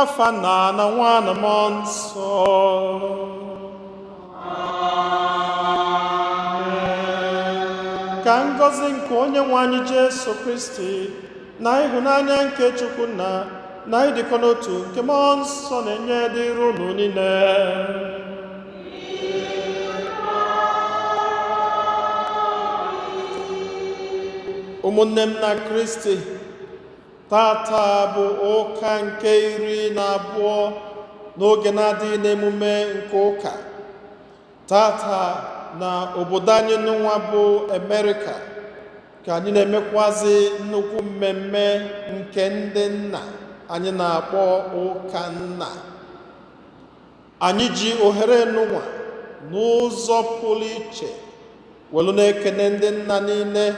N'afa Nna na Nwa na Mmụọ Nsọ. Ka ngọzi nke Onye nwe anyị Jesu Kristi na ịhụnanya nke Chukwu Nna na ịdịkọ n'otu nke Mmụọ Nsọ na-enye dịrị unu niile. Ụmụnne m na Kristi, tata bụ ụka nke 12 n'oge na-adịghị n'emume nke ụka. Tata na obodo anyị n'ụwa bụ Amerịka ka anyị na-emekwazi nnukwu mmemme nke ndị nna anyị na-akpọ ụka nna. Anyị ji ohere n'ụwa n'ụzọ pụrụ iche welu na-ekene ndị nna niile,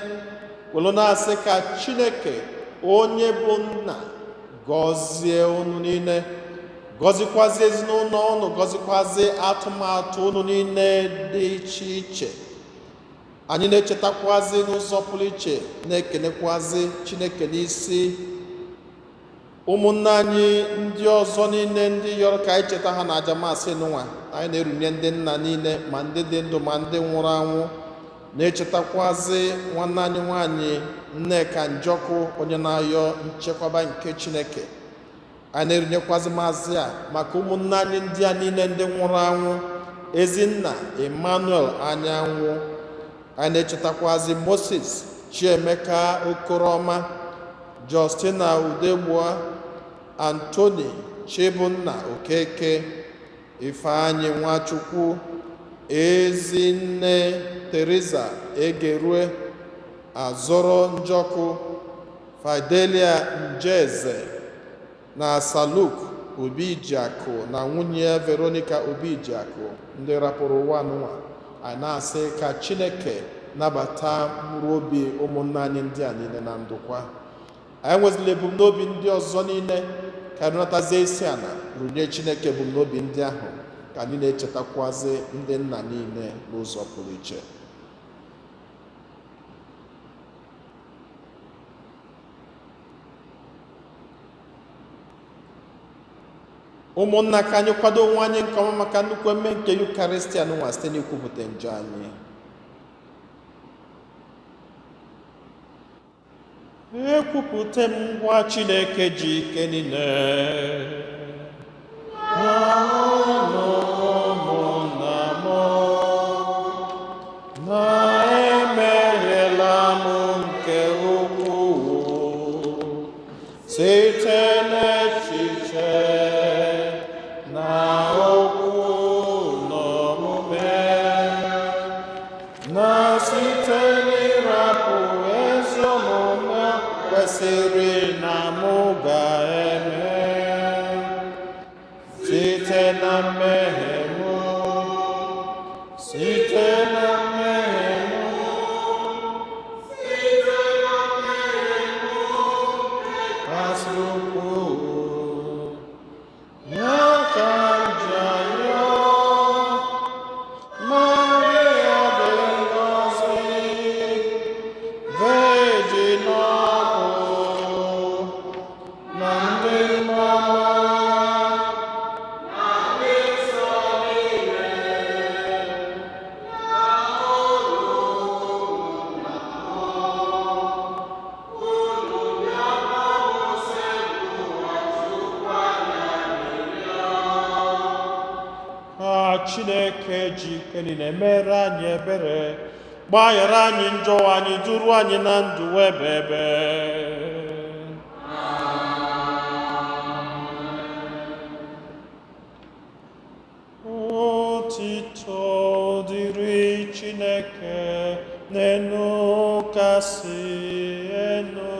welu na-asị ka Chineke onye bụ nna gọzie unu niile, gọzikwazi ezinụlọ unu, gọzikwazi atụmatụ unu niile dị iche iche. Anyị na-echetakwazi n'ụzọ pụrụ iche, na-ekenekwazi Chineke n'isi ụmụnne anyị ndị ọzọ niile ndị yọrọ ka anyị cheta ha na aja masị n'ụwa. Anyị na-erunye ndị nna niile, ma ndị dị ndụ ma ndị nwụrụ anwụ, na-echetakwazi nwanne anyị nwanyị Nneka Njọkụ, onye na-ayọ nchekwaba nke Chineke. Anyị na-erunyekwazi maazị a maka ụmụnne anyị ndị a niile ndị nwụrụ anwụ, Ezinna Emmanuel Anyanwụ. Anyị na-echetakwazi Moses Chiemeka Okoroma, Justina Udegbua, Anthony Chibunna Okeke, Ifeanyi Nwachukwu, Ezinne Teresa Egerue, Azọrọ Njọkụ, Fidelia Njeze na Saluk Obijiakụ na nwunye ya Veronica Obijiakụ, ndị rapụrụ ụwa n'ụwa. Anyị na-asị ka Chineke nabata mkpụrụ obi ụmụnne anyị ndị a niile na ndokwa. Anyị nwezila ebumnobi ndị ọzọ niile ka anyị natazie isi ala runye Chineke ebumnobi ndị ahụ, ka anyị na-echetakwazi ndị nna niile n'ụzọ pụrụ iche. Ụmụnna, ka anyị kwado onwe anyị nke ọma maka nnukwu emme nke Yukaristia n'ụwa site n'ikwupụta njọ anyị. Ekwupụta m ngwa Chineke ji ike niile na unu ụmụnna m, na emehiela m nke ukwuu site n'echiche na okwu na omume, na site n'ịrapụ ezi omume kwesịrị na mụ ga-eme, site na mmehie mụ, site na mmehie mụ, site na mmehie mụ kasị ukwuu. Ya ka m ji arịọ Maria dị ngọzi, Virgin ọkụ na ndị mmụọ na ndị nsọ niile, na unu unu bịa Osebụrụwa Chukwu anyị arịrịọ. Ka Chineke ji ike niile mere anyị ebere, gbaghara anyị njọ anyị, duru anyị na ndụ ebe ebe. Otito dịrị Chineke n'enu kasị enu.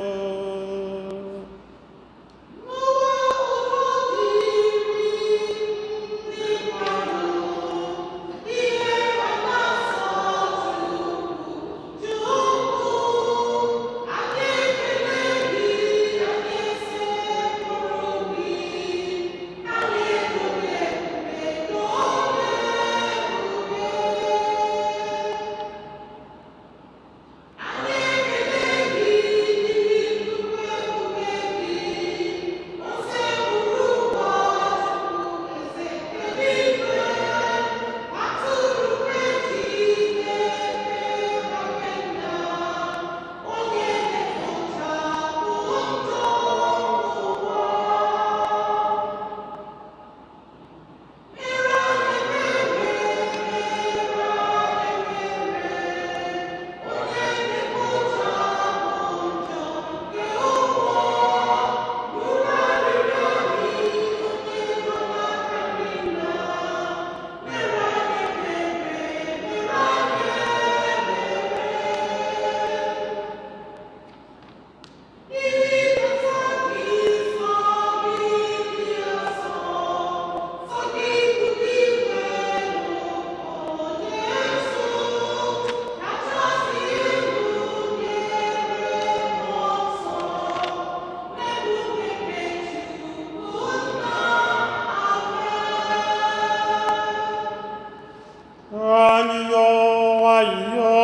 Nwayọọ nwayọọ.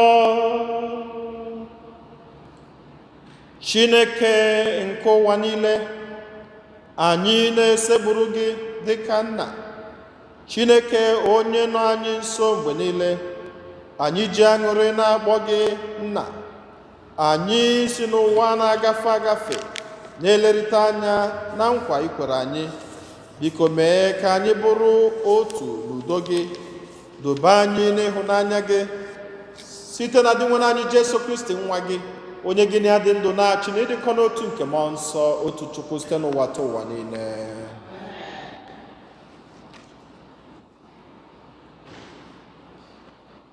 Chineke nke ụwa niile, anyị na-esekpuru gị dịka nna. Chineke onye nọ anyị nso mgbe niile, anyị ji aṅụrị na-akpọ gị nna. Anyị si n'ụwa na-agafe agafe na-elerịta anya na nkwa i kwere anyị. Biko mee ka anyị bụrụ otu n'udo gị. Dobe anyị n'ịhụnanya gị site na Dinwenụ anyị Jesu Kristi nwa gị, onye gị na ya dị ndụ na-achị na ịdịkọ n'otu nke mmụọ nsọ, otu Chukwu, site n'ụwa ta ụwa niile.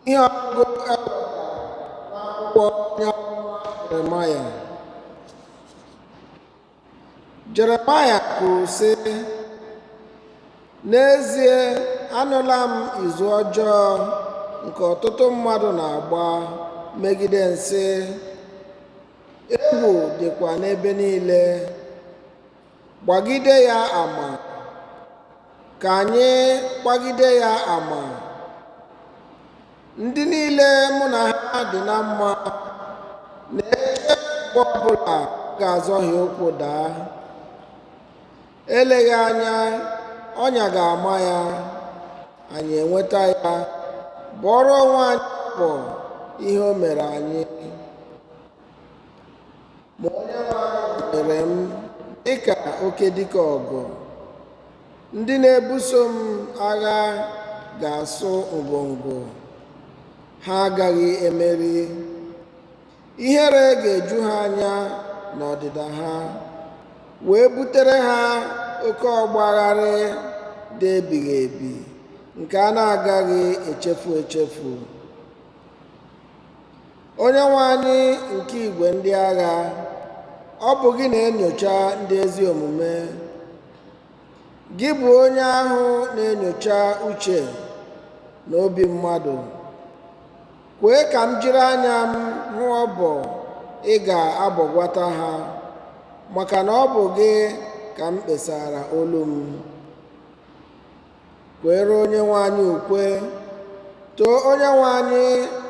Ihe ọgụgụ e wetara n'akwụkwọ onye amụma Jeremaya. Jeremaya kwuru sị, N'ezie anụla m izu ọjọọ nke ọtụtụ mmadụ na-agba megide m sị, Egwu dịkwa n'ebe niile. Gbagide ya ama, ka anyị gbagide ya ama. Ndị niile mụ na ha dị na mma na-eche mgbe ọbụla m ga-azọhie ụkwụ daa. Eleghị anya ọnya ga-ama ya, anyị enweta ya, bọọrọ onwe anyị ọbọ ihe o mere anyị. Ma Onyenwe anyị nọnyere m dịka oke dike ọgụ. Ndị na-ebuso m agha ga-asụ ngọngọ, ha agaghị emeri. Ihere ga-eju ha anya n'ọdịda ha, wee butere ha oke ọgbagharị dị ebighị ebi nke a na-agaghị echefu echefu. Onyenwe anyị nke igwe ndị agha, ọ bụ gị na-enyocha ndị ezi omume. Gị bụ onye ahụ na-enyocha uche na obi mmadụ. Kwee ka m jiri anya m hụ ọbọ ị ga-abọgwata ha, maka na ọ bụ gị ka m kpesara olu m. Kwere Onyenwe anyị ukwe, too Onyenwe anyị,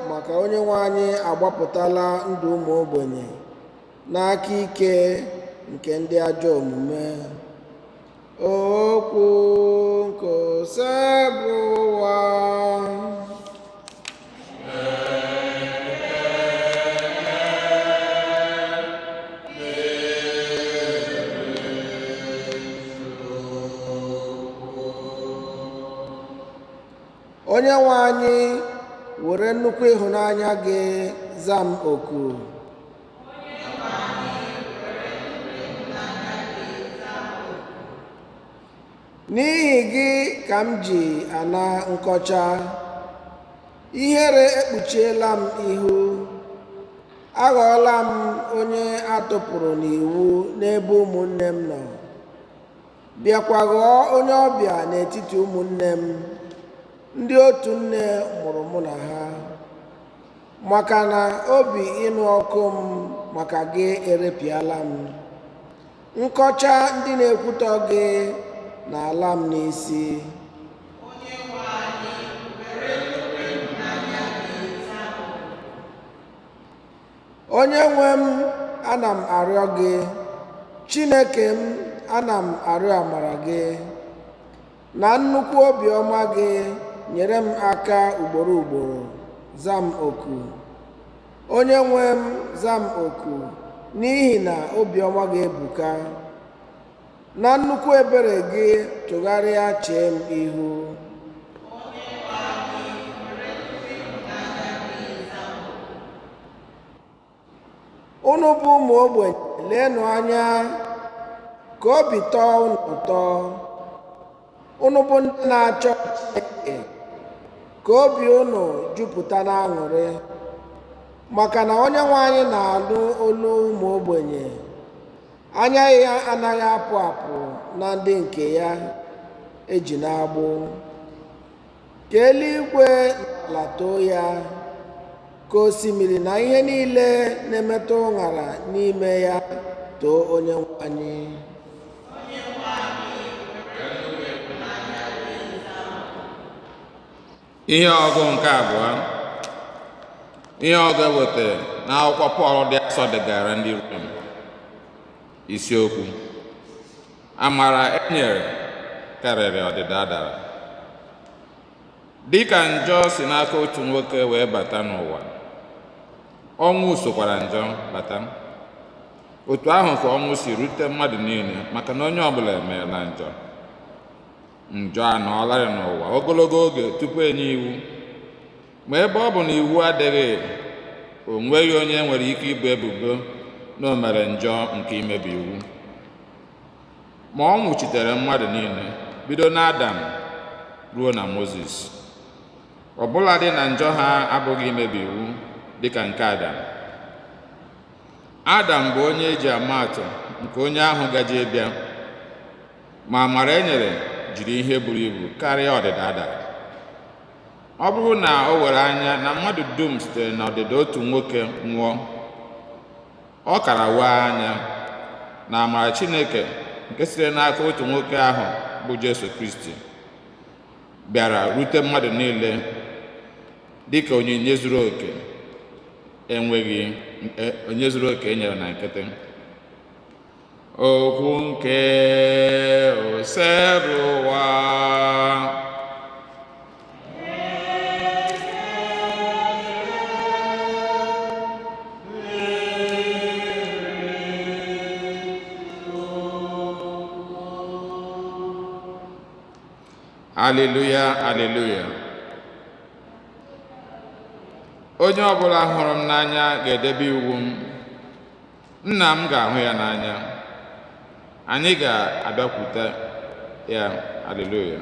maka Onyenwe anyị agbapụtala ndụ ụmụ ogbenye n'aka ike nke ndị ajọ omume. Okwu nke Osebụrụwa. Onyenwe anyị, were nnukwu ịhụnanya gị za m oku. N'ihi gị ka m ji ana nkọcha, ihere ekpuchiela m ihu. Aghọọla m onye a tụpụrụ n'iwu n'ebe ụmụnne m nọ, bịakwa ghọọ onye ọbịa n'etiti ụmụnne m, ndị otu nne mụrụ mụ na ha. Maka na obi ịnụ ọkụ m maka gị erepịala m. Nkọcha ndị na-ekwutọ gị na-ala m n'isi. Onye nwe m, ana m arịọ gị. Chineke m, ana m arịọ amara gị. Na nnukwu obiọma gị, nyere m aka ugboro ugboro, za m oku. Onye nwe m, za m oku, n'ihi na obiọma gị ebuka. Na nnukwu ebere gị, tụgharịa chee m ihu. Unu bụ ụmụ ogbenye, leenụ anya ka obi tọọ unu ụtọ. Unu bụ ndị na-achọ Chineke, ka obi unu jupụta n'aṅụrị, maka na Onyenwe anyị na-anụ olu ụmụ ogbenye. Anya ya anaghị apụ apụ na ndị nke ya eji n'agbụ. Ka eluigwe na ala too ya, ka osimiri na ihe niile na-emetụ ụṅara n'ime ya too Onyenwe anyị. Ihe ọgụ nke abụọ. Ihe ọgụ ewetara n'akwụkwọ Pọl dị asọ degara ndị Rom. Isiokwu: Amara e nyere karịrị ọdịda dara. Dịka njọ si n'aka otu nwoke wee bata n'ụwa, ọnwụ sokwara njọ bata. Otu ahụ ka ọnwụ si rute mmadụ niile maka na onye ọbụla emeela njọ. Njọ anọọlarị n'ụwa ogologo oge tupu enye iwu. Ma ebe ọ bụ na iwu adịghị, o nweghị onye nwere ike ibu ebubo na o mere njọ nke imebi iwu. Ma ọ nwụchitere mmadụ niile bido n'Adam ruo na Mozis. Ọ bụladị na njọ ha abụghị imebi iwu dịka nke Adam. Adam bụ onye eji ama atụ nke onye ahụ gaje bịa, ma amara e nyere jiri ihe buru ibu karịa ọdịda dara. Ọ bụrụ na o were anya na mmadụ dum sitere n'ọdịda otu nwoke nwụọ, ọ kara wee anya na amara Chineke nke sitere n'aka otu nwoke ahụ bụ Jesu Kristi bịara rute mmadụ niile dịka onyinye zuru oke enweghị onye zuru oke e nyere na nkịtị. Okwu nke Osebụrụwa. Aleluya, aleluya. Onye ọbụla hụrụ m n'anya ga-edebe iwu m. Nna m ga-ahụ ya n'anya. Anyị ga-abịakwute ya. Aleluya.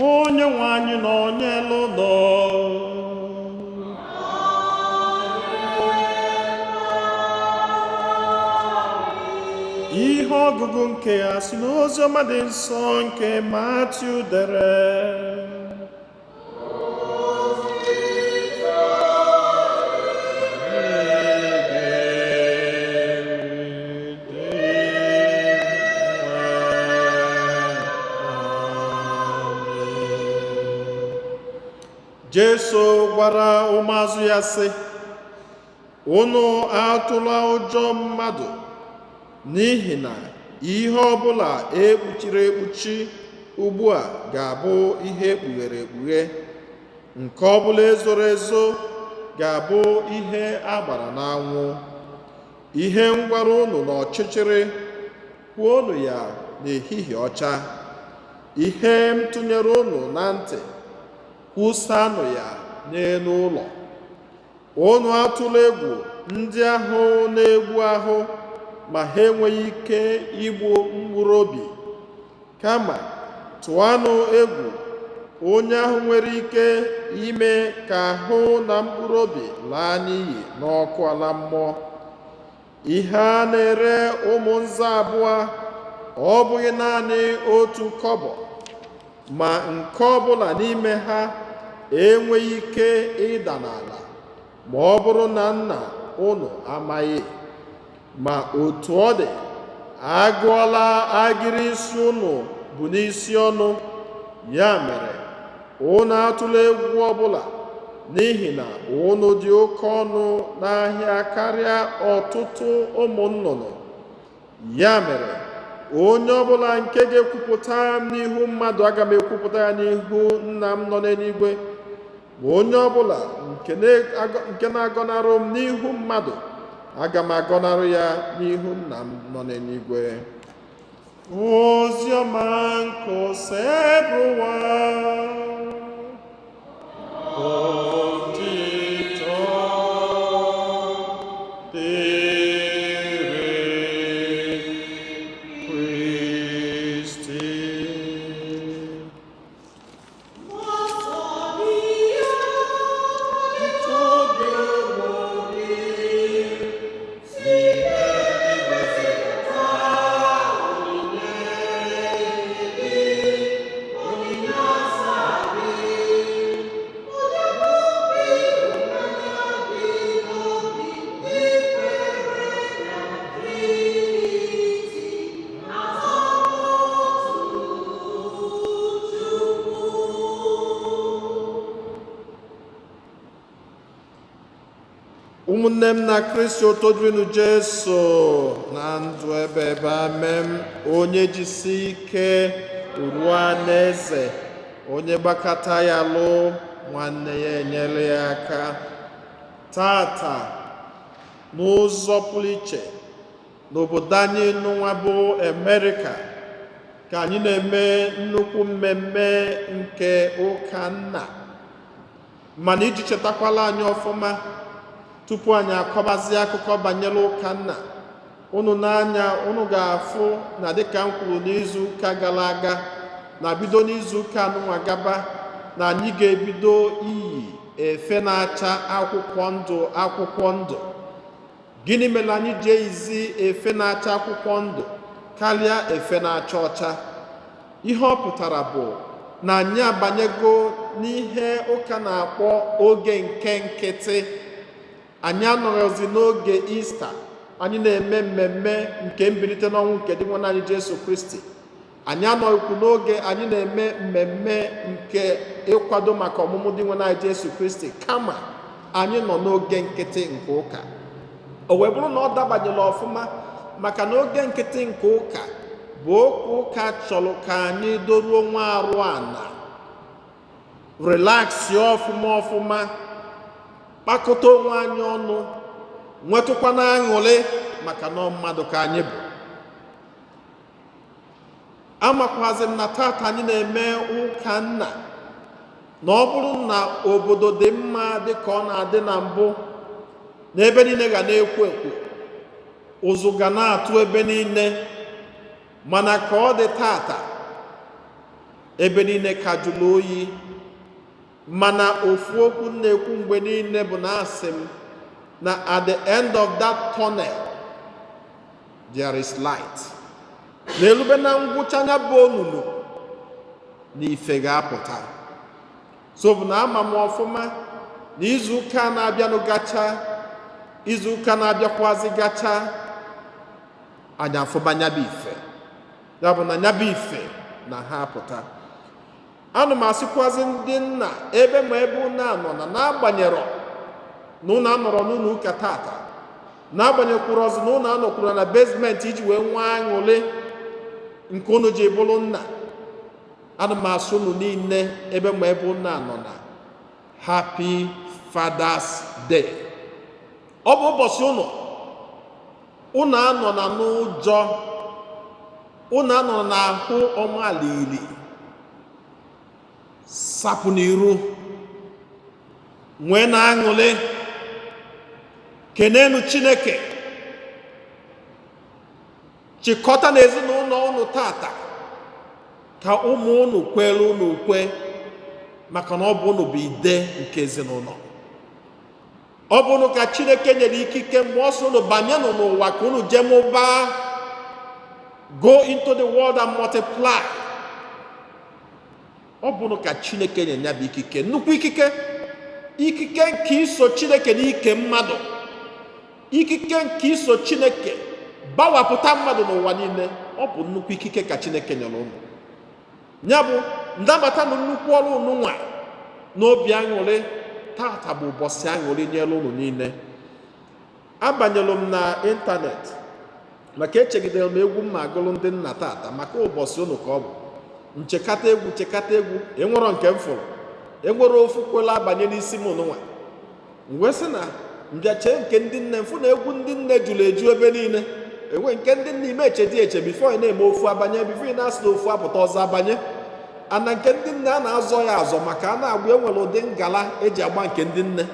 Onye nwe anyị nọ n'elu ụlọ. Ihe ọgụgụ nke ya si n'oziọma dị nsọ nke Matiu dere. Jesu gwara ụmụazụ ya sị, unu atụla ụjọ mmadụ, n'ihi na ihe ọbụla ekpuchiri ekpuchi ugbu a ga-abụ ihe ekpughere ekpughe, nke ọbụla ezoro ezo ga-abụ ihe a gbara n'anwụ. Ihe m gwara unu n'ọchịchịrị, kwuonụ ya n'ehihie ọcha. Ihe m tụnyere unu na ntị, kwusanụ ya n'elu ụlọ. Unu atụla egwu ndị ahụ na-egbu ahụ, ma ha enweghị ike igbu mkpụrụ obi. Kama tụanụ egwu onye ahụ nwere ike ime ka ahụ na mkpụrụ obi laa n'iyi n'ọkụ ala mmụọ. Ihe a na-ere ụmụ nza abụọ, ọ bụghị naanị otu kọbọ, ma nke ọbụla n'ime ha enweghị ike ịda n'ala ma ọ bụrụ na nna unu amaghị. Ma otu ọ dị, agụọla agịrị isi unu bụ n'isi ọnụ. Ya mere, unu atụla egwu ọbụla, n'ihi na unu dị oke ọnụ n'ahịa karịa ọtụtụ ụmụ nnụnụ. Ya mere, onye ọbụla nke ga-ekwupụta m n'ihu mmadụ, aga m ekwupụta ya n'ihu nna m nọ n'eluigwe. Ma onye ọbụla nke na-agọnarụ m n'ihu mmadụ, aga m agọnarụ ya n'ihu nna m nọ n'eluigwe. Oziọma nke Osebụrụwa. Otito dịrị Kristi. Ụmụnne m na Kristi, otodrinu Jesu na ndụ ebe ebe. Amen. Onye jisi ike ruo n'eze, onye gbakọta ya lụ nwanne ya enyere ya aka. Tata, n'ụzọ pụrụ iche, n'obodo anyị nụnwa bụ Amerịka, ka anyị na-eme nnukwu mmemme nke ụka nna. Mana iji chetakwala anyị ọfụma, tupu anyị akọbazie akụkọ banyere ụka nna unu n'anya, unu ga-afụ na dịka m kwuru n'izu ụka gara aga, na bido n'izu ụka anụnwa gaba, na anyị ga-ebido iyi efe na-acha akwụkwọ ndụ akwụkwọ ndụ. Gịnị mere anyị ji eyizi efe na-acha akwụkwọ ndụ karịa efe na-acha ọcha? Ihe ọ pụtara bụ na anyị abanyego n'ihe ụka na-akpọ oge nke nkịtị. Anyị anọghịzi n'oge Ista anyị na-eme mmemme nke mbilite n'ọnwụ nke dị nwanne anyị Jesu Kristi. Anyị anọghịkwu n'oge anyị na-eme mmemme nke ịkwado maka ọmụmụ dị nwanne anyị Jesu Kristi, kama anyị nọ n'oge nkịtị nke ụka. O wee bụrụ na ọ dabanyere ọfụma, maka na oge nkịtị nke ụka bụ okwu ụka chọrọ ka anyị doruo nwa arụ ana, relax ọfụma ọfụma, kpakọta onwe anyị ọnụ, nwetụkwana aṅụrị, maka na ọ mmadụ ka anyị bụ. Amakwazi m na tata anyị na-eme ụka nna, na ọ bụrụ na obodo dị mma dị ka ọ na-adị na mbụ, na ebe niile ga na-ekwo ekwo, ụzụ ga na-atụ ebe niile. Mana ka ọ dị tata, ebe niile ka jụrụ oyi. Mana ofu okwu m na-ekwu mgbe niile bụ na asị m na at the end of that tunnel there is light. Na-erube na ngwụcha anya bụ onunu na ife ga-apụta. So bụ na ama m ọfụma na izu ụka na-abịanụ gacha, izu ụka na-abịakwazi gacha, anyị afụba nya bụ ife. Ya bụ na nya bụ ife na ha apụta. Ana m asịkwazi ndị nna, ebe ma ebe unu anọ na n'agbanyerọ na unu anọrọ n'ụlọ ụka tata, n'agbanyekwuru ọzọ na unu anọkwuru na basement iji wee nwee aṅụrị nke unu ji bụrụ nna, ana m asị unu niile, ebe ma ebe unu anọ na, Happy Father's Day. Ọ bụ ụbọchị unu. Unu anọ na n'ụjọ, unu anọ n'ahụ ọmalili, sapụ n'iru, nwee na aṅụrị, kenenu Chineke, chịkọta na ezinụlọ unu tata, ka ụmụ unu kwere unu ukwe, maka na ọ bụ unu bụ ide nke ezinụlọ. Ọ bụ unu ka Chineke nyere ikike mgbe ọ sị unu banyenụ n'ụwa ka unu jee mụbaa, go into the world and multiply. Ọ bụ unu ka Chineke nyere ya bụ ikike, nnukwu ikike, ikike nke iso Chineke n'ike mmadụ, ikike nke iso Chineke gbawapụta mmadụ n'ụwa niile. Ọ bụ nnukwu ikike ka Chineke nyere unu. Ya bụ ndabata na nnukwu ọrụ unu nwa n'obi aṅụrị. Tata bụ ụbọchị aṅụrị nyere unu niile. Abanyelụ m na ịntanetị maka echegidere m egwu mma agụrụ ndị nna tata, maka ụbọchị unu ka ọ bụ. Nchekata egwu, chekata egwu, enwero nke m fụrụ, enwere ofu kwela abanye n'isi m nụnwa. M wee sị na mbịa chee nke ndị nne m, fụ na egwu ndị nne jụrụ eju ebe niile. Enwe nke ndị nne ime echedi eche before ị na-eme ofu abanye, before ị na-asị na ofu apụta, ọzọ abanye. Ana nke ndị nne a na-azọ ya azọ, maka a na-agba, enwere ụdị ngala eji agba nke ndị nne.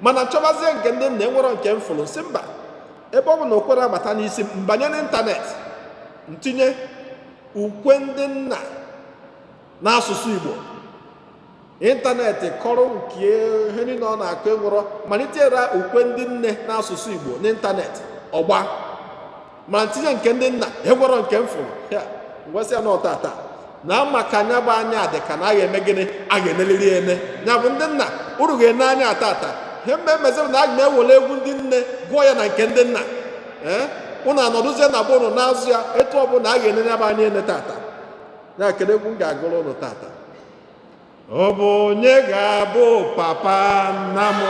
Mana chọbazie nke ndị nna, enwero nke m fụrụ. Nsị mba, ebe ọ bụ na okwere abata n'isi m, mbanye n'ịntanetị, ntinye ukwe ndị nna n'asụsụ Igbo. Ịntanetị kọrọ nke ihe niile ọ na-akọ, enwero malitere ukwe ndị nne n'asụsụ Igbo n'ịntanetị ọgba. Ma ntinye nke ndị nna, enwero nke m fụrụ ya. Ngwasị ya na ọtata na ama ka anya bụ anya dị ka na a ga-eme gịnị, a ga-eneliri ya ene. Ya bụ ndị nna, uru ga-ene anya tata. Ihe mma emezi bụ na aga m ewere egwu ndị nne gụọ ya na nke ndị nna. Ee, unu anọdụzie na be unu na-azụ ya etu ọ bụla a ga-ene ya bụ anya ene tata. Ya kedu egwu m ga-agụrụ unu tata? Ọ bụ onye ga-abụ papa nna m?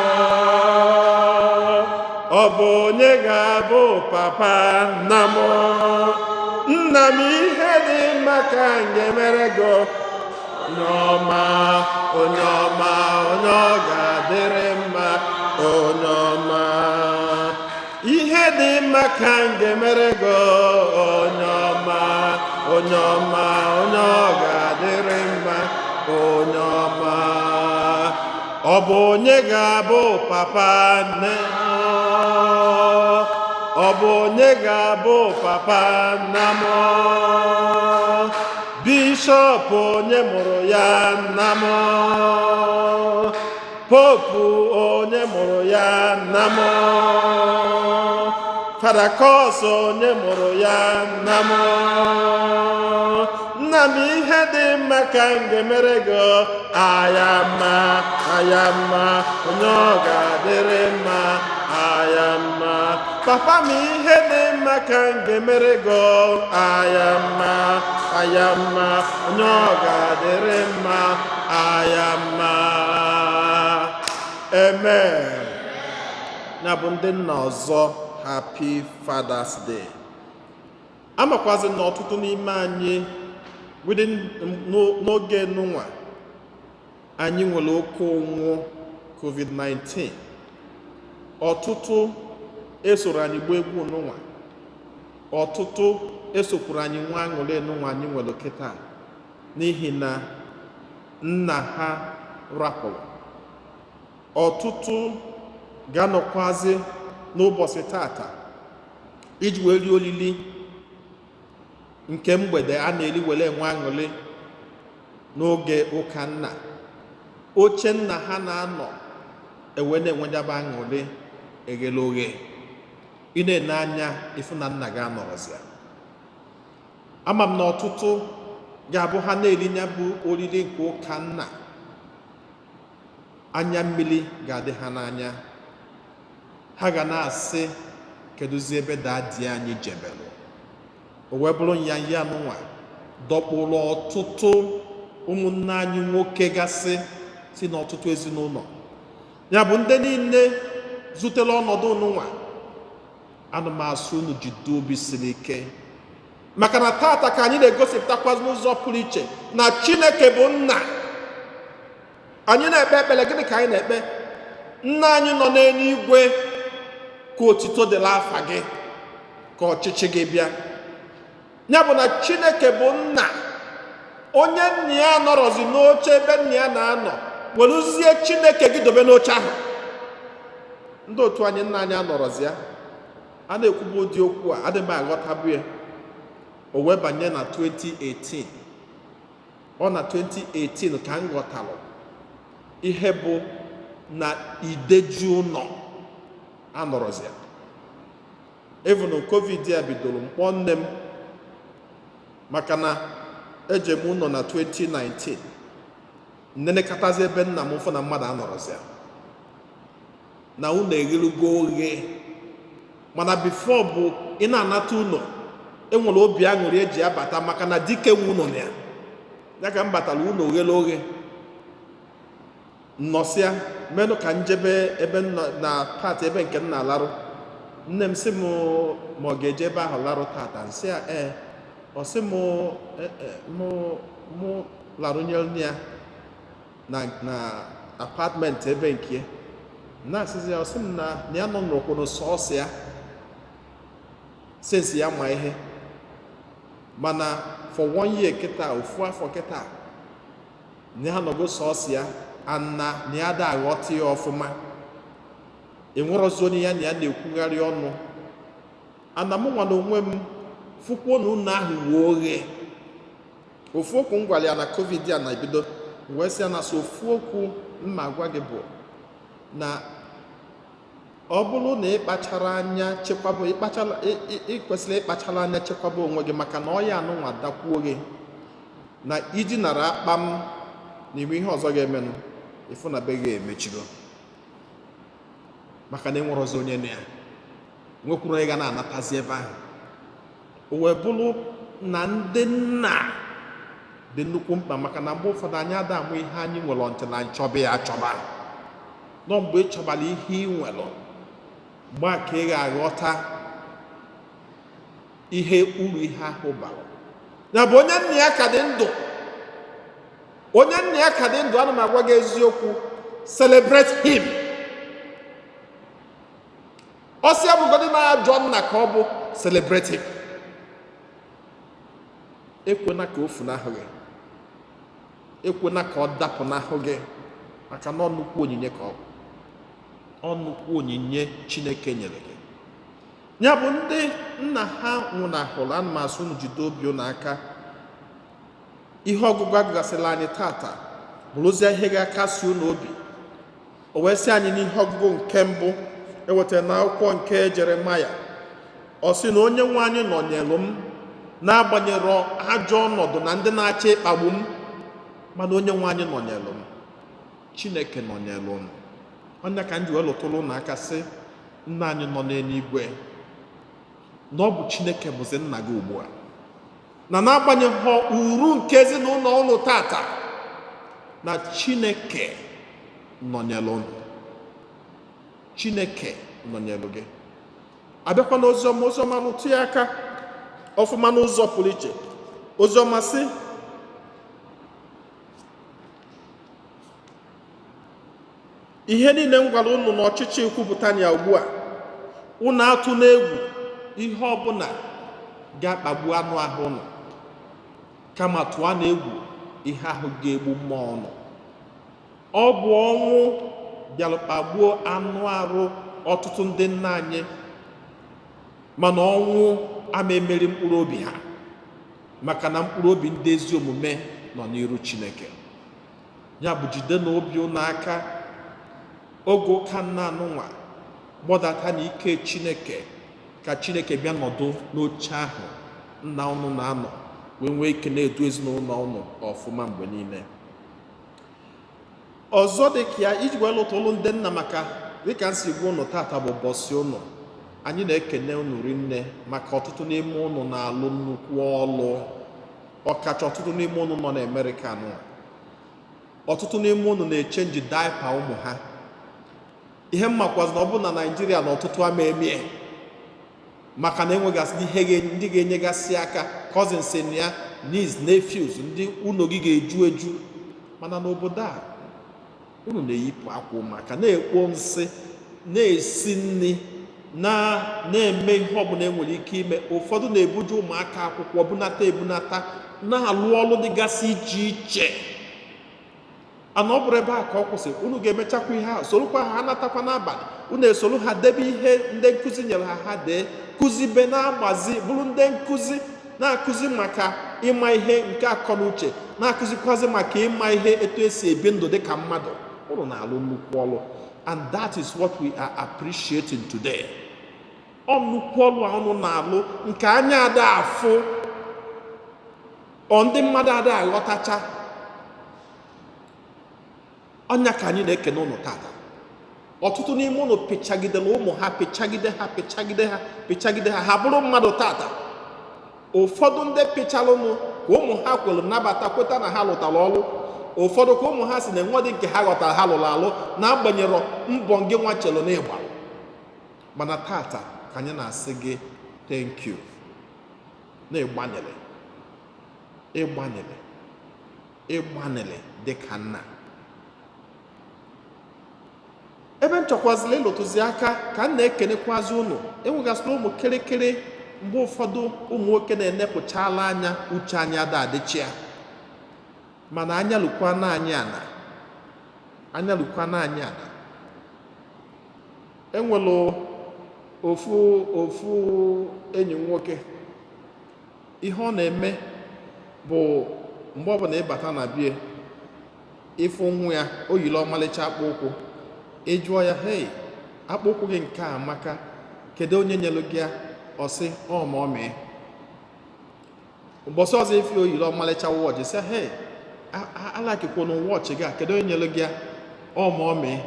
Ọ bụ onye ga-abụ papa nna m? Nna m, ihe dị mma ka m ga-emere gị. Onye ọma, onye ọma, onye ọ ga-adịrị mma, onye ọma. Ihe dị mma ka m ga-emere gị. Onye ọma, onye ọma, onye ọ ga-adịrị mma, onye ọma. Ọ bụ onye ga-abụ papa nne? Ọ bụ onye ga-abụ papa nna m? Bishọp onye mụrụ ya nna m? Popu onye mụrụ ya nna m? Fada Kọs onye mụrụ ya nna m? Nna m, ihe dị mma ka m ga-emere gị. Aya mma, aya mma, onye ọ ga-adịrị mma, aya mma. Papa m, ihe dị mma ka m ga-emere gị. Aya mma, aya mma, onye ọ ga-adịrị mma, aya mma. Amen. Ya bụ, ndị nna ọzọ, Happy Father's Day. Amakwazi na ọtụtụ n'ime anyị within n'oge nụnwa anyị nwere oke ụnwụ COVID-19. Ọtụtụ esoro anyị gba egwu nụnwa, ọtụtụ esokwuru anyị nwa aṅụrị nụnwa anyị nwere kịta, n'ihi na nna ha rapụrụ. Ọtụtụ ga-anọkwazi n'ụbọchị tata iji wee rie olili nke mgbede a na-eri were enwe aṅụrị n'oge ụka nna. Oche nna ha na-anọ ewe na-enwenyaba aṅụrị eghele oghe. Ị na-ene anya ịfụ na nna gị anọrọzi ya. Ama m na ọtụtụ ga-abụ ha na-eri ya bụ oriri nke ụka nna, anya mmiri ga-adị ha n'anya. Ha ga na-asị, "Kedụzi ebe daddy anyị jebelụ?" O wee bụrụ nyanya nụnwa dọkpụrụ ọtụtụ ụmụnne anyị nwoke gasị si n'ọtụtụ ezinụlọ. Ya bụ, ndị niile zutere ọnọdụ nụnwa, ana m asụ unu jide obi siri ike, maka na tata ka anyị na-egosipụtakwa n'ụzọ pụrụ iche na Chineke bụ nna anyị. Na-ekpe ekpere, gịnị ka anyị na-ekpe? "Nna anyị nọ n'eluigwe, ka otito dịrị afa gị, ka ọchịchị gị bịa." Ya bụ na Chineke bụ nna. Onye nna ya nọrọzi n'oche ebe nna ya na-anọ, werezie Chineke gị dobe n'oche ahụ. Ndị otu anyị, nna anyị anọrọzi ya. A na-ekwubu ụdị okwu a, adịghị m aghọtabu ya. O wee banye na 2018. Ọ na 2018 ka m ghọtalụ ihe bụ na ideju ụlọ anọrọzi ya. Even COVID ya bidoro, mkpọ nne m, maka na eje m ụlọ na 2019, nnenekọtazi ebe nna m, fụ na mmadụ anọrọzi ya, na ụlọ eghelugo oghe. Mana before bụ ị na-anata ụlọ, enwere obi aṅụrị eji abata, maka na dike nwe ụlọ na ya. Ya ka m batara, ụlọ oghere oghe. Nnọsịa menụ ka njebe ebe m nọ na pat ebe nke m na-alarụ. Nne m sị m ma ọ ga-eje ebe ahụ larụ tata. Nsị ya ee. Ọ sị m mụ mụ larụnyere ya na apartment ebe nke ya. Na-asịzi ya, ọ sị m na ya nọ n'ụkwụrụ sọọsọ ya since ya ma ihe, mana for one year kịta, ofu afọ kịta, na ya nọgo sọọsọ ya, ana na ya da aghọta ya ọfụma. Enwerọzi onye ya na ya na-ekwugharị ọnụ. Ana mụ nwa na onwe m fụkwuo na ụlọ ahụ wee oghe. Ofu okwu m gwara ya na COVID a na-ebido, m wee sị ya na so ofu okwu mma agwa gị bụ na ọ bụrụ na ị kpachara anya chekwaba, ịkpachala ị kwesịrị ịkpachara anya chekwaba onwe gị, maka na ọya anụnwa dakwuo gị na iji nara akpa m na ime ihe ọzọ ga-emenụ, ịfụ na be gị emechigo, maka na enwerọzi onye na ya nwekwuru onye ga na-anatazi ebe ahụ. O wee bụrụ na ndị nna Dị nnukwu mkpa, maka na mgbe ụfọdụ anyị ada amụ ihe anyị nwere ntị na nchọba ya achọba. Nọ mgbe ị chọbara ihe ị nwere, mgbe a ka ị ga-aghọta ihe uru ihe ahụ bara. Ya bụ, onye nna ya ka dị ndụ, onye nna ya ka dị ndụ, ana m agwa gị eziokwu, celebrate him. Ọ sị ya bụgodị na ajọ nna ka ọ bụ, celebrate him. Ekwena ka o funahụ gị, ekwena ka ọ dapụnahụ gị, maka na ọ nnukwu onyinye ka ọ bụ, ọ nnukwu onyinye Chineke nyere gị. Ya bụ, ndị nna ha nwụnahụrụ, ana m asụ unu jide obi unu aka. Ihe ọgụgụ agụgasịla anyị tata bụrụzie ihe ga-akasi unu obi. O wee sị anyị n'ihe ọgụgụ nke mbụ ewetara n'akwụkwọ nke Jeremaya, ọ sị na onye nwe anyị nọnyelụ m, n'agbanyeghị ajọ ọnọdụ na ndị na-achọ ịkpagbu m, mana onye nwe anyị nọnyelụ m. Chineke nọnyelụ unu. Onye ka m ji wee lụtụrụ unu aka sị, nna anyị nọ n'eluigwe, na ọ bụ Chineke bụzi nna gị ugbu a, na n'agbanyeghị uru nke ezinụlọ unu tata, na Chineke nọnyelụ unu. Chineke nọnyelụ gị. Abịakwa n'oziọma, oziọma rụtụ ya aka ọfụma n'ụzọ pụrụ iche. Oziọma sị, ihe niile m gwara unu n'ọchịchị kwupụta ya ugbu a, unu atụ n'egwu ihe ọbụla ga-akpagbu anụ ahụ unu, kama tụọ na egwu ihe ahụ ga-egbu mmụọ unu. Ọ bụ ọnwụ bịara kpagbuo anụ arụ ọtụtụ ndị nna anyị, mana ọnwụ ama emeri mkpụrụ obi ha, maka na mkpụrụ obi ndị ezi omume nọ n'iru Chineke. Ya bụ, jide na obi unu aka oge ụka nna anụnwa, gbọdata na ike Chineke, ka Chineke bịa nọdụ n'oche ahụ nna unu na-anọ, wee nwee ike na-edu ezinụlọ unu ọfụma mgbe niile. Ọzọ dị ka ya, iji wee lụta ụlụ ndị nna, maka dịka m si gwa unu, tata bụ ụbọchị unu. Anyị na-ekene unu rinne, maka ọtụtụ n'ime unu na-alụ nnukwu ọlụ, ọkacha ọtụtụ n'ime unu nọ n'Amerịka nụ. Ọtụtụ n'ime unu na-echange diaper ụmụ ha. Ihe mmakwazi na ọ bụ na Naijiria na ọtụtụ ama emie, maka na enwegasị ihe ndị ga-enyegasị aka, cousins na ya, niece, nephews, ndị ụlọ gị ga-eju eju. Mana n'obodo a, unu na-eyipụ akwa ụmụaka, na-ekpo nsị, na-esi nri, na-eme ihe ọbụla enwere ike ime. Ụfọdụ na-ebuje ụmụaka akwụkwọ, bunata ebunata, na-alụ ọlụ dịgasị iche iche. Ana ọ bụrụ ebe a ka ọ kwụsị, unu ga-emechakwa ihe ahụ, sorokwa ha natakwa n'abalị, unu esoro ha debe ihe ndị nkụzi nyere ha, ha dee, kụzibe, na-agbazi, bụrụ ndị nkụzi, na-akụzi maka ịma ihe nke akọ na uche, na-akụzikwazi maka ịma ihe etu esi ebi ndụ dịka mmadụ. Unu na-alụ nnukwu ọlụ, and that is what we are appreciating today. Ọ nnukwu ọlụ a unu na-alụ nke anya ada afụ, ọ ndị mmadụ ada aghọtacha ọnya, ka anyị na-ekene ụnụ tata. Ọtụtụ n'ime ụnụ pịchagidere ụmụ ha, pịchagide ha, pịchagide ha, pịchagide ha, ha bụrụ mmadụ tata. Ụfọdụ ndị pịchara ụnụ ka ụmụ ha kwere nabata, kweta na ha lụtara ọrụ. Ụfọdụ ka ụmụ ha si na enwedị nke ha ghọtara ha lụrụ alụ, na-agbanyere mbọ gị nwa chelụ na ịgba. Mana tata ka anyị na-asị gị thank you, na ịgbanịrị, ịgbanịrị, ịgbanịrị dịka nna. Ebe m chọkwazịla ịlụtụzi aka ka m na-ekenekwazi unu, enwegasịrị ụmụ kịrịkịrị. Mgbe ụfọdụ ụmụ nwoke na-enepụchala anya, uche anyị ada adịchi ya, mana anya lukwana anyị ana, anya lukwana anyị ana. Enwelu ofu enyi m nwoke, ihe ọ na-eme bụ mgbe ọbụla ịbata na bie ịfụ nwa ya, o yiri ọmalịcha akpụ ụkwụ, ị jụọ ya, "Hei, akpụ ụkwụ gị nke a amaka, kedu onye nyelu gị ya?" Ọ sị, "Ọ ma ọ mee." Ụbọchị ọzọ ife o yiri ọmalịcha watch, sị, "Hei, alakikwunu watch gị a, kedu onye nyelu gị ya?" "Ọ ma ọ mee."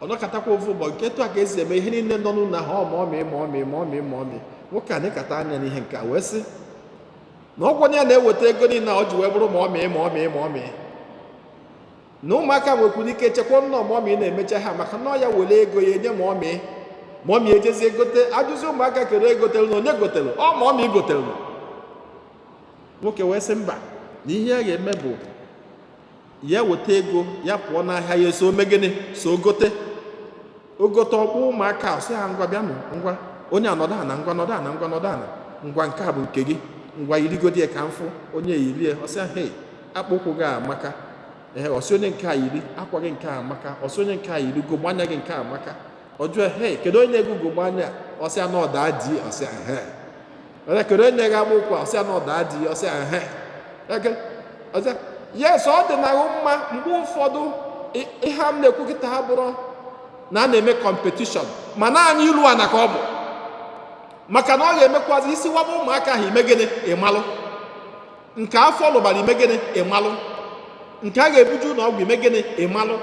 Ọ nọkatakwa ofu ụbọchị, nke etu a ka esi eme ihe niile nọ n'ụlọ ahụ, ọ ma ọ mee, ma ọ mee, ma ọ mee, ma ọ mee. Nwoke a na-ekata anya n'ihe nke a wee sị Na ọgwụ ya na-eweta ego niile a o ji wee bụrụ ma ọ mịị, ma ọ mịị, ma ọ mịị, na ụmụaka nwekwara ike chekwa nna ọmọmị na-emecha ha, maka na ọ ya were ego ya enye ma ọ mịị, ma ọ mịị ejezie gote. Ajụzi ụmụaka, kedu egotere na onye gotere ọ? Ma ọ mịị gotere. Nwoke wee sị mba, na ihe ya ga-eme bụ ya weta ego ya pụọ n'ahịa, ya eso ome gịnị, so gote ogote. Ọkpọ ụmụaka, sị ha, "Ngwa, bịanụ, ngwa, onye anọdụ ana, ngwa, nọdụ ana, ngwa, nọdụ ana, ngwa, nke a bụ nke gị, ngwa, yirigodi ya ka m fụ." Onye yirie, ọsị, "Hei, akpụ ụkwụ gị amaka." Ee, ọsị onye nke a, "Yiri akwa gị, nke a amaka." Ọsị onye nke a, "Yiri ugogbe anya gị, nke a amaka." Ọ jụọ, "Hei, kedu onye na-ego ugogbe anya?" Ọsị ya na ọda di. Ọsị, "Ehe." Onye, "Kedu onye na-ego akpụ ụkwụ?" Ọsị ya na ọda di. Ọsị, "Ehe." Ọsị, "Yes, ọ dị na mma." Mgbe ụfọdụ ihe a m na-ekwu kịta ha bụrụ na a na-eme competition, ma naanị ilu ana ka ọ bụ, maka na ọ ga-emekwazi isi waba ụmụaka ahụ. Ime gịnị? Ịmalụ nke afọ lụbara, ime gịnị? Ịmalụ nke a ga-ebuju ụlọ ọgwụ, ime gịnị? Ịmalụ.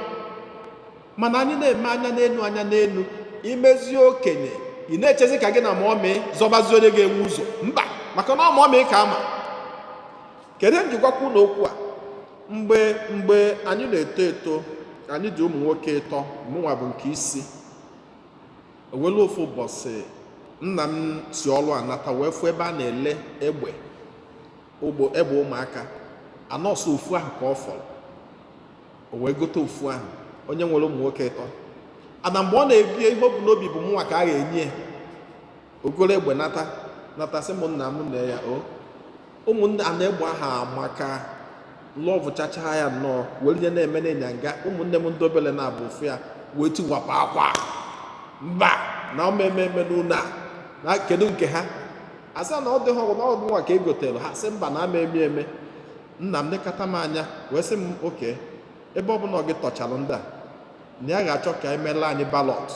Mana anyị na-eme anya n'elu, anya n'elu, imezie okenye, ị na-echezi ka gị na ma ọmị zọbazi onye ga-enwe ụzọ. Mba, maka na ọmọmị ka ama. Kedu ihe m ji gwakwu n'okwu a? Mgbe anyị na-eto eto, anyị dị ụmụ nwoke ịtọ, mụnwa bụ nke isi. Ewelu ofu ụbọchị, nna m si ọrụ anata, wee fụ ebe a na-ele egbe ụgbọ, egbe ụmụaka anọsọ ofu ahụ ka ọ fọrọ. O wee gote ofu ahụ. Onye nwere ụmụ nwoke ịtọ ana, mgbe ọ na-ebi, ihe o bu n'obi bụ mụnwa ka a ga-enye ya. Ogolo egbe nata, nata, sị m, nna m na ya o ụmụnne a na-egbe aha amaka lọvụ chacha ya nnọọ, were ihe na-eme n'ịnyanga. Ụmụnne m ndị obele na-abụ ofu ya wee tiwapụ akwa, mba, na ọmeme eme n'ụlọ a na kedu nke ha asa na ọ dịghị ọgụ na ọ bụ nwa ka e gotere. Ha sị mba, na ama eme eme. Nna m lekọta m anya wee sị m, oke ebe ọ bụla ọ gị tọchalụ ndị a, na ya ga-achọ ka emela anyị ballot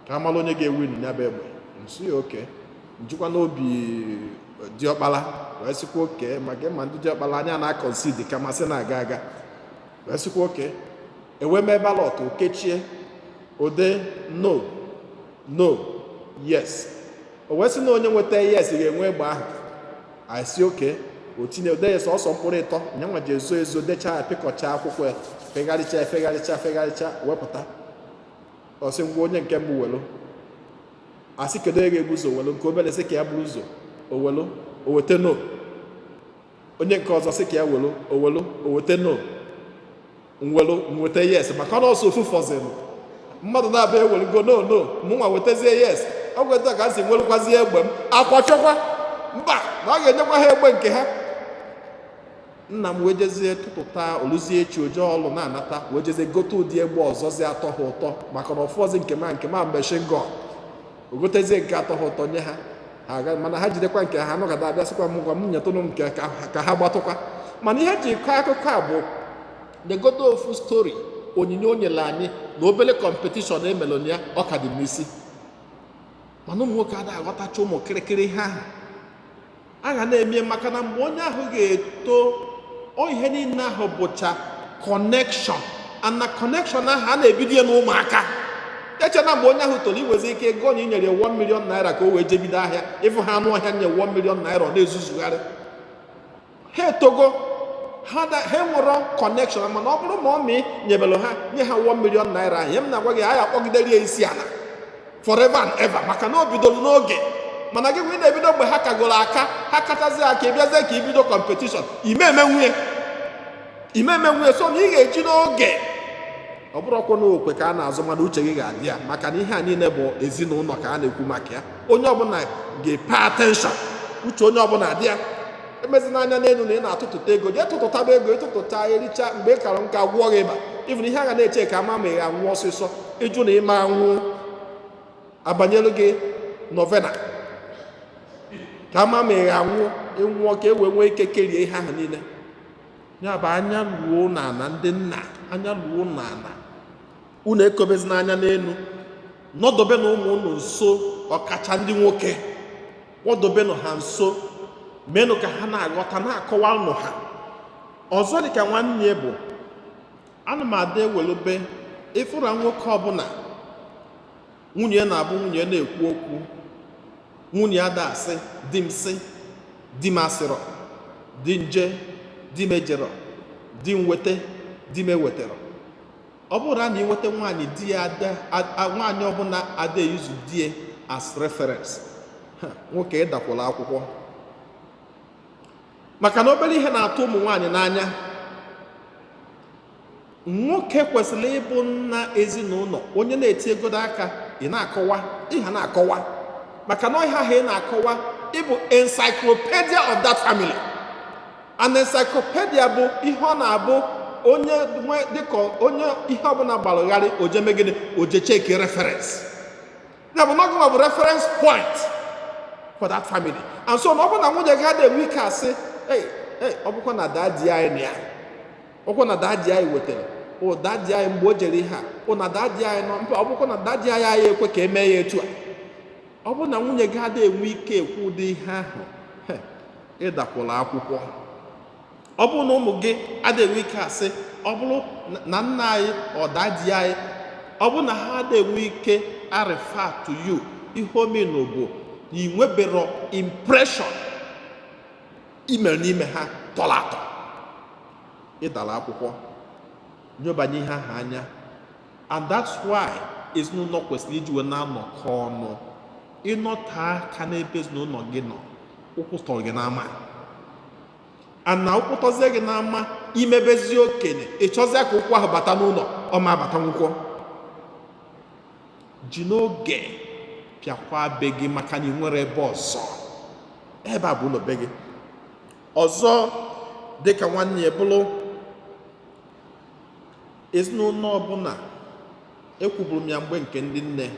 ka a mara onye ga-ewin ya bụ egbe. Nsi ya oke njikwa n'obi diọkpala, wee sịkwa oke maka ịma ndị diọkpala anya na-akọnsidi ka masị na-aga aga, wee sịkwa oke ewee mee ballot. Okechie ode, no, no, yes. O wee sị na onye nweta yes ga-enwe egbe ahụ. Asị oke, o tinye ode ya sọsọ mkpụrụ ịtọ. Nyanwa ji ezo ezo dechaa ya, pịkọchaa akwụkwọ ya, fegharịcha, efegharịcha, fegharịcha, wepụta. Ọsị, "Ngwa, onye nke mbụ welu." Asị, "Kedu onye ga-ebu ụzọ welu?" Nke obere sị ka ya buru ụzọ, owelu, oweta no. Onye nke ọzọ sị ka ya welu, owelu, oweta no. Nwelu, nweta yes, maka na ọsọ ofu fọzịrị. Mmadụ na-abịa ewelugo no, no, mụnwa wetazie yes. Ọ bụ etu a ka a si welukwazie egbe m. Akwa chọkwa mba, na ọ ga-enyekwa ha egbe nke ha. Nna m wee jezie tụtụta oluzie echi, oje ọlụ na-anata, wee jezie gote ụdị egbe ọzọzi atọ ha ụtọ, maka na ọfọzi nke ma machine gun. O gotezie nke atọ ha ụtọ nye ha. Ha aga, mana ha jidekwa nke ha anọgada abịa sịkwa m, "Gwa m, nyetụnụ m nke ka ha gbatụkwa." Mana ihe ji kọọ akụkọ a bụ legodo ofu story onyinye o nyere anyị na obere competition emelụ ya, ọ ka dị m n'isi. Mana ụmụ nwoke adịghị aghọtacha ụmụ kịrịkịrị ihe ahụ a ga na-eme, maka na mgbe onye ahụ ga-eto, ọ ihe niile ahụ bụcha connection, and na connection ahụ a na-ebido ya n'ụmụaka. Eche na mgbe onye ahụ toro, iwezi ike ego na inyere ya 1 million naira ka o wee jebido ahịa, ịfụ ha anụ ọhịa nye 1 million naira, ọ na-ezuzugharị. Ha etogo, ha nwere connection. Mana ọ bụrụ ma ọ mị nyebelu ha, nye ha 1 million naira ahụ, ihe m na-agwa gị, anyị akpọgidere ya isi ala forever and ever, maka na o bidoro n'oge. Mana gị ị na-ebido mgbe ha kagoro aka, ha kachazi aka, ịbịazie ka ibido competition, ime eme nwunye, ime eme nwunye. So na ị ga-eji n'oge, ọ bụrụkwa na okwe ka a na-azụ, mana uche gị ga-adị ya, maka na ihe a niile bụ ezinụlọ ka a na-ekwu maka ya. Onye ọbụla ga-pay attention, uche onye ọbụla adị ya. Emezina anya n'elu na ị na-atụtụta ego, jee tụtụtaba ego, ịtụtụta, ericha. Mgbe ị kara nka, gwụọ gị ịba, ịfụ na ihe a ga na-eche ka ama ma ị ga-anwụ ọsịsọ. Ịjụ na ịma anwụ, abanyelu gị novena ka ama ma ị ga-anwụ. Ịnwụọ ka e wee nwee ike kerie ihe ahụ niile. Ya bụ, anya luo n'ala, ndị nna, anya luo n'ala. Unu ekobezina anya n'elu, nọdobe na ụmụ unu nso, ọkacha ndị nwoke, kpọdobenụ ha nso, menụ ka ha na-aghọta, na-akọwa ụnụ ha. Ọzọ dịka nwanne bụ, ana m ada ewelube ịfụra nwoke ọbụla nwunye na-abụ nwunye na-ekwu okwu, nwunye ada asị di m sị di m asịrọ. Di nje, di m ejero, di m weta, di m ewetero. Ọ bụrụ na ị nweta nwaanyị di ya ada, nwaanyị ọbụla ada eyuzu di ya as reference, ha, nwoke, ịdakwụla akwụkwọ, maka na obere ihe na-atụ ụmụ nwaanyị n'anya. Nwoke kwesịrị ịbụ nna ezinụlọ, onye na-eti egodo aka. Ị na-akọwa ịha na-akọwa, maka na ọhịa ahụ ị na-akọwa ịbụ encyclopedia of that family. And encyclopedia bụ ihe ọ na-abụ onye nwe, dịka onye ihe ọbụla gbalụgharị, oje megide, oje check reference. Ya bụ na ọgụnwa bụ reference point for that family. And so na ọ bụrụ na nwunye gị adịghị enwe ike asị, "Hey, hey, ọ bụkwa na daddy anyị na ya, ọkwa na daddy anyị wetara, o daddy anyị mgbe o jere ihe a, o na daddy anyị nọ mba, ọ bụkwa na daddy anyị, anyị ekwe ka emee ya etu a." Ọ bụrụ na nwunye gị adịghị enwe ike ekwu ụdị ihe ahụ, he, ịdakwụla akwụkwọ. Ọ bụrụ na ụmụ gị adịghị enwe ike asị, ọ bụrụ na nna anyị, ọ daddy anyị, ọ bụrụ na ha adịghị enwe ike a refer to you, ihe omenu bụ na ị nwebero impression imere n'ime ha tọrọ atọ, ịdara akwụkwọ. Nyobanye ihe ahụ anya. And that's why ezinụlọ kwesịrị iji wee na-anọkọ ọnụ. Ịnọte aka n'ebe ezinụlọ gị nọ, ụkwụ tọrọ gị n'ama. And na ụkwụ tọzie gị n'ama, imebezi okenye, ị chọzie ka ụkwụ ahụ bata n'ụlọ, ọ ma abata nwụkwọ. Ji n'oge pịakwa be gị, maka na ị nwere ebe ọzọ. Ebe a bụ ụlọ be gị. Ọzọ dịka nwanne ya bụrụ, ezinụlọ ọbụla, ekwuburu m ya mgbe nke ndị nne,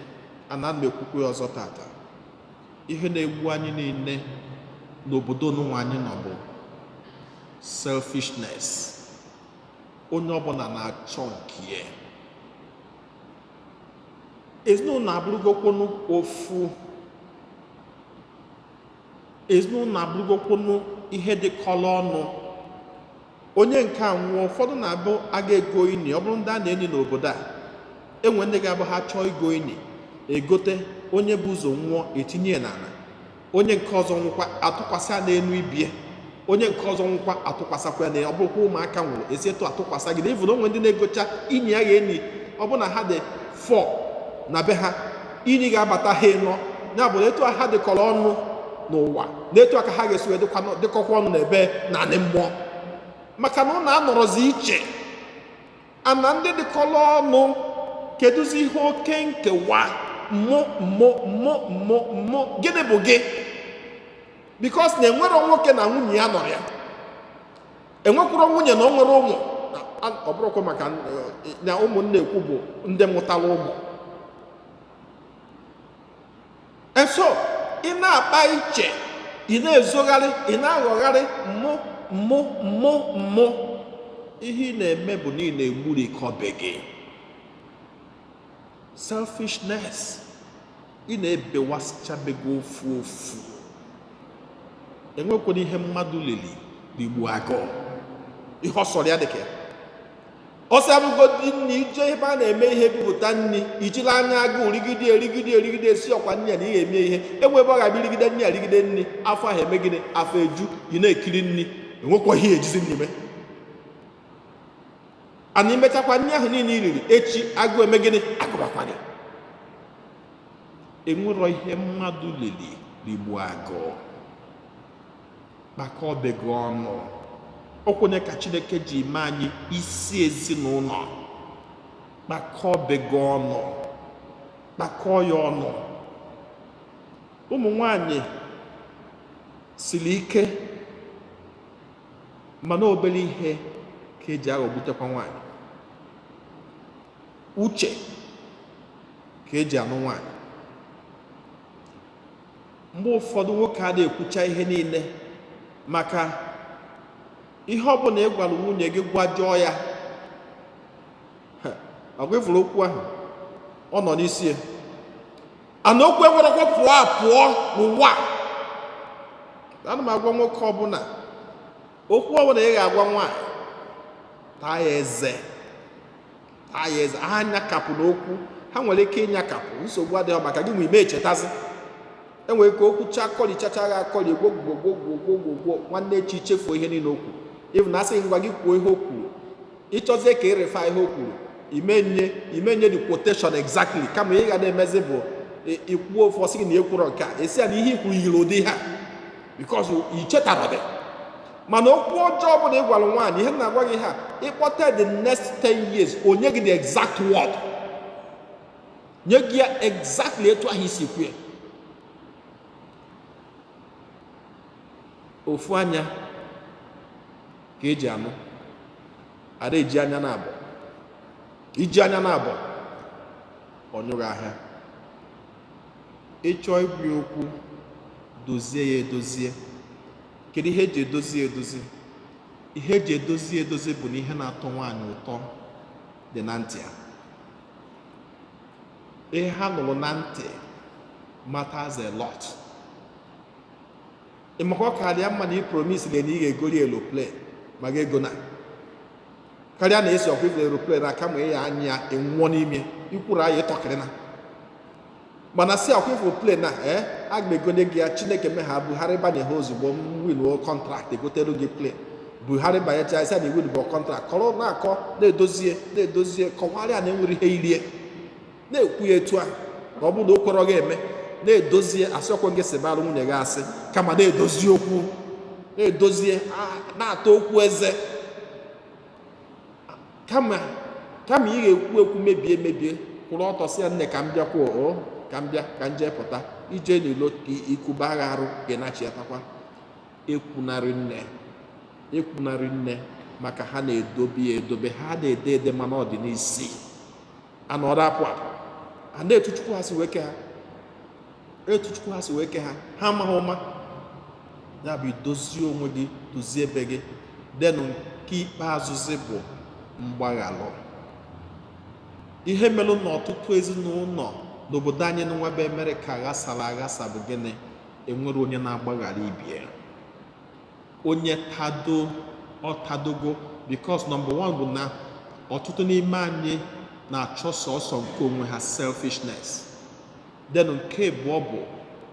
ana m ekwukwu ya ọzọ tata, ihe na-egbu anyị niile n'obodo n'ụwa anyị nọ bụ selfishness. Onye ọbụla na-achọ nke ya. Ezinụlọ abụrụgokwunu ofu ezinụlọ, abụrụgokwunu ihe dịkọrọ ọnụ. Onye nke a nwụọ, ụfọdụ na-abụ aga ego ini. Ọ bụrụ ndị a na-enyi n'obodo a, enwe ndị ga-abụ ha chọọ igo ini, egote. Onye bụ ụzọ nwụọ, etinye ya n'ala. Onye nke ọzọ nwụkwa, atụkwasị ya n'elu ibie. Onye nke ọzọ nwụkwa, atụkwasịkwa ya n'elu. Ọ bụrụkwa ụmụaka nwụrụ, esi etu atụkwasị gị na ịvụrụ. Onwe ndị na-egocha ini ya ga-eni. Ọ bụ na ha dị 4 na be ha, ini ga-abata ha ịnọ. Ya bụ na etu a ha dịkọrọ ọnụ n'ụwa, na etu a ka ha ga-esi wee dịkọkwa ọnụ n'ebe naanị mmụọ, maka na ọ na-anọrọzi iche ana ndị dịkọrọ ọnụ. Kedụzi ihe oke nkewa mmụ mmụ mmụ mmụ mmụ? Gịnị bụ gị? Because na enwero nwoke na nwunye ya nọrọ ya, enwekwuro nwunye na o nwere ụmụ. Ọ bụrụkwa maka na ụmụnne ekwu bụ ndị mụtara ụmụ. Eso ị na-akpa iche, ị na-ezogharị, ị na-aghọgharị mmụ mmụ mmụ mmụ. Ihe ị na-eme bụ na ị na-egburikọbe gị. Selfishness, ị na-ebewasịchabe gị ofu ofu. Enwekwana ihe mmadụ lili rigbuo agụụ. Ihe ọ sọrọ ya dịka ya, ọsọ abụgodi nni. Ije ebe a na-eme ihe, bupụta nni, ijiri anya agụụ rigide, erigide, erigide, esi ọkwa nni a na ihe eme ihe. Enwe ebe ọ ga-abịa rigide nni a, rigide nni, afọ ahụ eme gịnị? Afọ eju. Ị na-ekiri nni, enwekwa ihe ejizi nni mee. Ana imechakwa nni ahụ niile i riri, echi agụụ eme gịnị? Agụbakwa gị. Enwero ihe mmadụ lili rigbuo agụụ. Kpakọbe gị ọnụ. Okwenye ka Chineke ji mee anyị isi ezinụlọ. Kpakọbe gị ọnụ, kpakọọ ya ọnụ. Ụmụ nwanyị siri ike, mana obere ihe ka eji aghọgbutekwa nwanyị. Uche ka eji anụ nwanyị. Mgbe ụfọdụ nwoke a na-ekwucha ihe niile, maka ihe ọbụla ị gwara nwunye gị, gwajọọ ya. Ọ gwefuru okwu ahụ, ọ nọ n'isi ya. Ana okwu enwerekwa pụọ apụọ n'ụwa. Ana m agwa nwoke ọbụla, okwu ọbụla ị ga-agwa nwaanyị, taa ya eze, taa ya eze. Ha nyakapụ n'okwu, ha nwere ike ịnyakapụ. Nsogbu adịghị, maka gị nwe ime echetazi. Enwere ike okwucha akọlichacha gị akọli gwogwogwogwogwogwo, nwanne echi chefuo ihe niile o kwuru. Even asị gị ngwa gị kwuo ihe o kwuru, ịchọzie ka ịrefa ihe o kwuru, imenye the quotation exactly. Kama ihe ị ga na-emezi bụ ikwuo ofu, ọsị gị na ekwuro nke a, esi ya na ihe ikwuru yiri ụdị ha, because i chetara dị. Mana okwu ọjọọ ọbụla ị gwara nwaanyị, ihe m na-agwa gị ha, ịkpọta the next 10 years, onye gị the exact word, nye gị ya exactly etu ahụ isi kwue. Ofu anya ka eji anụ, ada eji anya na abụọ. Iji anya na abụọ ọnyụghị ahịa. Ịchọọ igwu okwu, dozie ya edozie. Kedu ihe eji edozi ya edozi? Ihe eji edozi ya edozi bụ na ihe na-atọ nwaanyị ụtọ dị na ntị ya. Ihe ha nụrụ na ntị matters a lot. Ị makwa ọ karịa mma na ị promise na ị ga-egori aeroplane ma ga ego na karịa na esi ọkwa ifere aeroplane na kama ịya anya ya enwụọ n'ime ikwuru anya ịtọkịrị na. Mana si ọkwa ifuru plane na aga m egonye gị ya, Chineke mee ha Buhari banye ha ozugbo m win contract egotere gị plane. Buhari banyecha isi na win bụ contract, kọrọ na-akọ na-edozie na-edozie, kọwarịa na enwere ihe irie na-ekwu ya etu a na ọ bụrụ na o kwere gị eme na-edozie. Asị ọkwa gị sịbalụ nwunye gị asị, kama na-edozi okwu, na-edozie, na-ata okwu eze, kama ị ga-ekwu ekwu mebie emebie, kwụrụ ọtọ sị ya nne ka m bịakwa, o ka m bịa ka m jee pụta ije n'ilo ka ikuba agha arụ ga-enachiatakwa. Ekwunarị nne, ekwunarị nne, maka ha na-edobe ya edobe, ha na-ede ede, mana ọ dị n'isi anọrọ apụ apụ. A na-etu Chukwu ha si wee kee ha, etu Chukwu ha si wee kee ha, ha amaghị ụma. Ya bụ idozie onwe gị, dozie ebe gị. Denụ nke ikpeazụzi bụ mgbaghalụ. Ihe melụ n'ọtụtụ ezinụlọ n'obodo anyị n'nwa bụ Amerịka ghasara aghasa bụ gịnị? Enwere onye na-agbaghara ibie. Onye tado ọ tadogo, because number one bụ na ọtụtụ n'ime anyị na-achọ sọsọ nke onwe ha, selfishness. Then nke abụọ bụ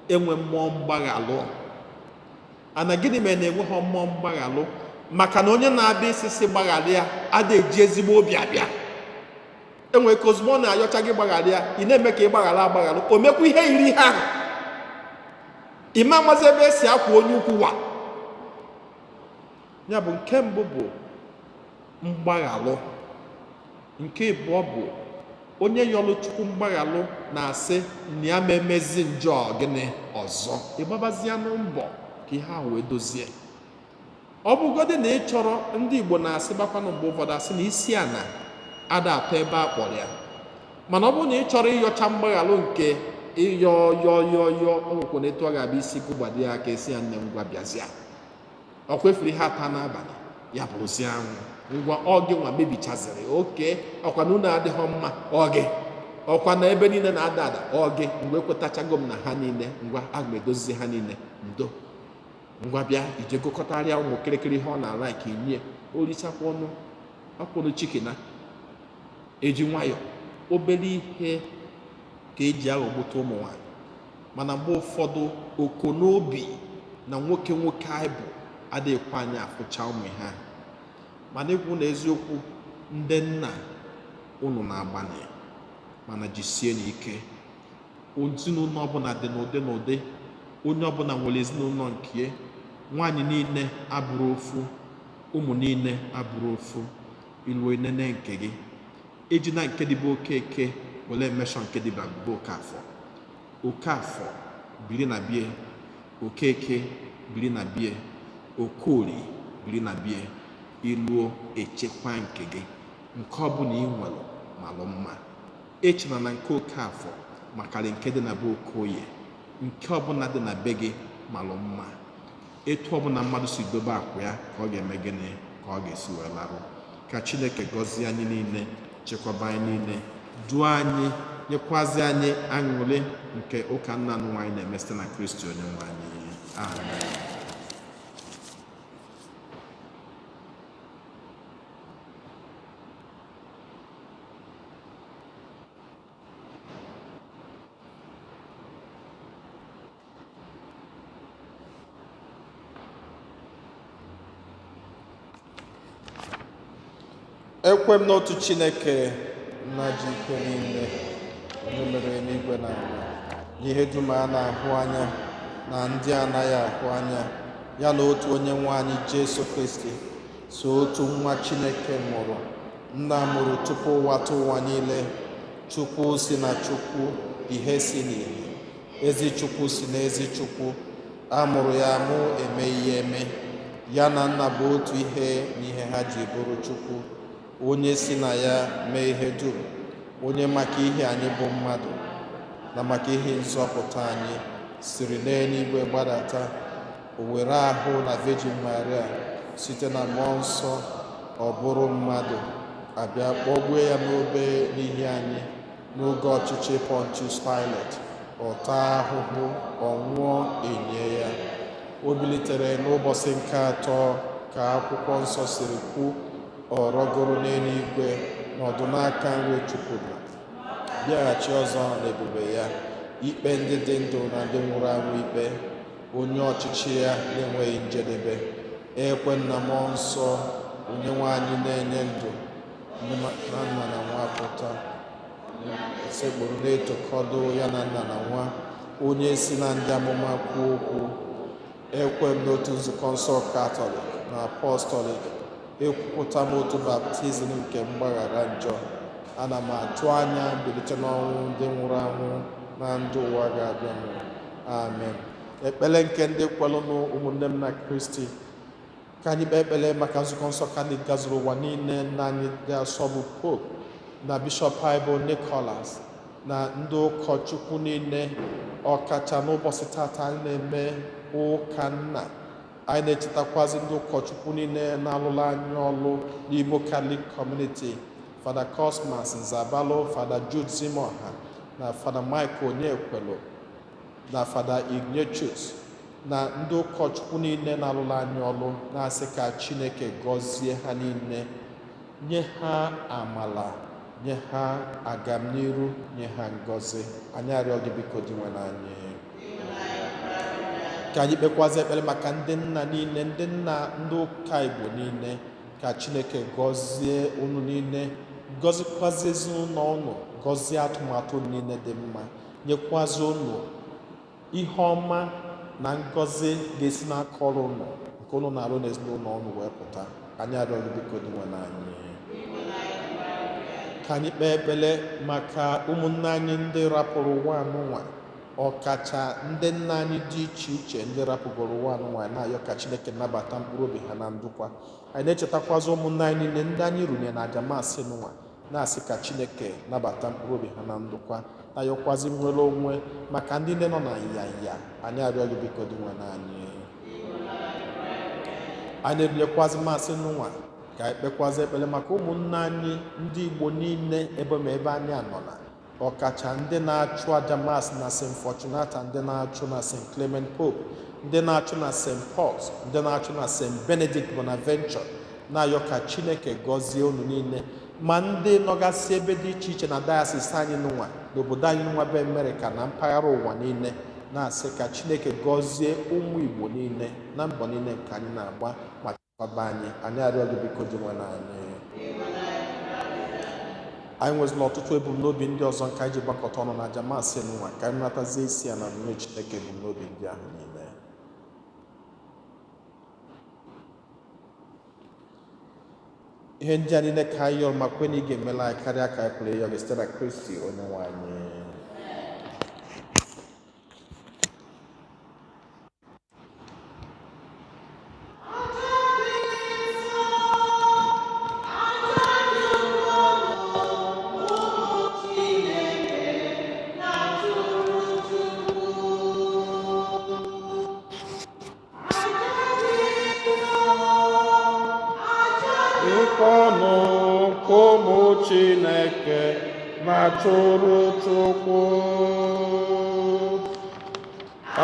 enwe mmụọ mgbaghalụ. Ana gịnị mere na enweghị mmụọ mgbaghalụ? Maka na onye na-abịa isisi gbaghara ya ada eji ezigbo obi abịa. Enwere ka ozugbo ọ na-ayọcha gị gbaghara ya, ị na-eme ka ị gbaghara agbaghalụ, o mekwa ihe yiri ihe ahụ. Ịma amazi ebe esi akwa onye ukwu wa. Ya bụ nke mbụ bụ mgbaghalụ. Nke abụọ bụ onye yọlụ Chukwu mgbaghalụ na-asị na ya ma emezi njọ gịnị ọzọ. Ịgbabazianụ mbọ ka ihe ahụ wee dozie. Ọ bụgodị na ị chọrọ, ndị Igbo na-asị bakwanụ mgbe ụfọdụ asị na isi ana ada atọ ebe a kpọrọ ya. Mana ọ bụrụ na ị chọrọ ịyọcha mgbaghalụ nke ịyọ yọ yọ yọ, o nwekwa na etu ọ ga-abịa isi gụgbado ya aka, esi ya nne ngwa bịazịa. Ọ kwefuru ihe ata n'abalị ya bụrụzie anwụ. Ngwa ọ gị nwa mebichaziri oke ọkwa na unu adịghị mma, ọ gị ọkwa na ebe niile na-ada ada, ọ gị mgbe ekwetachago m na ha niile, ngwa aga m edozizi ha niile, ndo ngwa bịa ije gokọtarịa ụmụ kịrịkịrị ihe ọ na-ala ka inye o richakwa ọnụ akwụnụ chikina eji nwayọ. Obere ihe ka eji aghọgbute ụmụ nwaanyị. Mana mgbe ụfọdụ oko n'obi na nwoke nwoke anyị bụ adịghịkwa anyị afụcha ụmụ ihe ahụ. Mana ikwu na eziokwu, ndị nna unu na-agbanị, mana jisie n'ike. Ezinụlọ ọbụla dị n'ụdị n'ụdị, onye ọbụla nwere ezinụlọ nke ya. Nwaanyị niile abụrụ ofu, ụmụ niile abụrụ ofu. Iluo nene nke gị, ejina nke dịbe Okeke were emeshọ nke dịbe bụ Okafọ. Okafọ biri na bie, Okeke biri na bie, Okorie biri na bie. Iluo echekwa nke gị, nke ọbụla ị nwere malụ mma. Echena na nke Okafọ makarị nke dị na be Okoye. Nke ọbụla dị na be gị malụ mma. Etu ọbụla mmadụ si dobe akwa ya ka ọ ga-eme gịnị, ka ọ ga-esi wee larụ. Ka Chineke gọzie anyị niile, chekwaba anyị niile, duo anyị, nyekwazi anyị aṅụrị nke ụka nna nụ anyị na-eme site na Kristi onye nwe anyị. Amen. Ekwe m n'otu Chineke, nna ji ike niile, onye mere eluigwe na ala, na ihe dum a na-ahụ anya na ndị anaghị ahụ anya, ya na otu onye nwe anyị Jesu Kristi, so otu nwa Chineke mụrụ, nna mụrụ tupu ụwa tụ ụwa niile, Chukwu si na Chukwu, ihe si n'ihe, ezi Chukwu si na ezi Chukwu, a mụrụ ya amụ emeghị ya eme, ya na nna bụ otu ihe n'ihe ha ji bụrụ Chukwu, onye si na ya mee ihe dum, onye maka ihe anyị bụ mmadụ na maka ihe nzọpụta anyị siri n'eluigwe gbadata, o were ahụ na Virgin Maria site na mmụọ nsọ ọ bụrụ mmadụ, abịa kpọgbuo ya n'obe n'ihi anyị n'oge ọchịchị Pontius Pilate, ọ taa ahụhụ, ọ nwụọ, enye ya. O bilitere n'ụbọchị nke atọ ka akwụkwọ nsọ siri kwu, ọ rọgoro n'eluigwe nọdụ n'aka nri Chukwu nna, bịaghachi ọzọ n'ebube ya, ikpe ndị dị ndụ na ndị nwụrụ anwụ ikpe, onye ọchịchị ya na-enweghị njedebe. Ekwe na mmụọ nsọ, onye nwe anyị na-enye ndụ, na nna na nwa pụta, sekpụrụ na-etokọdo ya na nna na nwa, onye si na ndị amụma kwuo okwu. Ekwe m n'otu nzukọ nsọ Katọlik na Apọstọlik, ekwupụta m otu baptizim nke mgbaghara njọ. Ana m atụ anya mbilite n'ọnwụ ndị nwụrụ anwụ na ndụ ụwa ga-abịanụ. Amen. Ekpere nke ndị kwelụnụ, ụmụnne m na Kristi, ka anyị kpee ekpere maka nzukọ nsọ Katọlik gazuru ụwa niile, nna anyị dị asọ bụ Pope na Bishọp anyị bụ Nicholas na ndị ụkọchukwu niile, ọkacha n'ụbọchị tata anyị na-eme ụka nna. Anyị na-echetakwazi ndị ụkọchukwu niile na-alụrụ anyị ọlụ n'Igbo Catholic Community, Fada Cosmas Nzabalo, Fada Jude Zimoha na Fada Michael Onyekwelu na Fada Ignatius na ndị ụkọchukwu niile na-alụrụ anyị ọlụ, na-asị ka Chineke gọzie ha niile, nye ha amala, nye ha agamniru, nye ha ngọzi. Anyị arịọ gị biko Dinwenụ anyị. Ka anyị kpekwazi ekpere maka ndị nna niile, ndị nna ndị ụka Igbo niile, ka Chineke gọzie unu niile, gọzikwazi ezinụlọ unu, gọzie atụmatụ unu niile dị mma, nyekwazi unu ihe ọma na ngọzi ga-esi n'aka ọrụ unu nke unu na-arụ n'ezinụlọ unu wee pụta. Anyị arịọ gị biko Dinwenụ anyị. Ka anyị kpee ekpere maka ụmụnne anyị ndị rapụrụ ụwa anụnwa, ọkacha ndị nna anyị dị iche iche ndị rapụgoro ụwa anụnwa, na-ayọ ka Chineke nabata mkpụrụ obi ha na ndokwa. Anyị na-echetakwazi ụmụnne anyị niile ndị anyị runye na aja masị nụnwa, na-asị ka Chineke nabata mkpụrụ obi ha na ndokwa, na-ayọkwazi nnwere onwe maka ndị nne nọ na nyanya. Anyị arịọ gị biko Dinwenụ anyị. Anyị na-erunyekwazi masị nụnwa ka anyị kpekwazi ekpere maka ụmụnne anyị ndị Igbo niile ebe ma ebe anyị anọ na, ọkacha ndị na-achụ aja mas na St. Fortunata, ndị na-achụ na St. Clement Pope, ndị na-achụ na St. Paul's, ndị na-achụ na St. Benedict Bonaventure, na-ayọ ka Chineke gọzie unu niile, ma ndị nọgasị ebe dị iche iche na diocese anyị nụnwa, n'obodo anyị nụnwa bụ Amerịka na mpaghara ụwa niile, na-asị ka Chineke gọzie ụmụ Igbo niile na mbọ niile nke anyị na-agba ma chekwaba anyị. Anyị arịọ gị biko Dinwenụ anyị. Anyị nwezila ọtụtụ ebumnobi ndị ọzọ nke anyị ji gbakọta ọnụ na aja masị nwa, ka anyị natazie isi ya na onyinye Chineke ebumnobi ndị ahụ niile. Ihe ndị a niile ka anyị yọrọ ma kwe na ị ga-emela anyị karịa ka anyị pụrụ ịyọ gị, site na Kristi onye nwe anyị. Ịkọnụ ụmụ Chineke na-achụrụ Chukwu.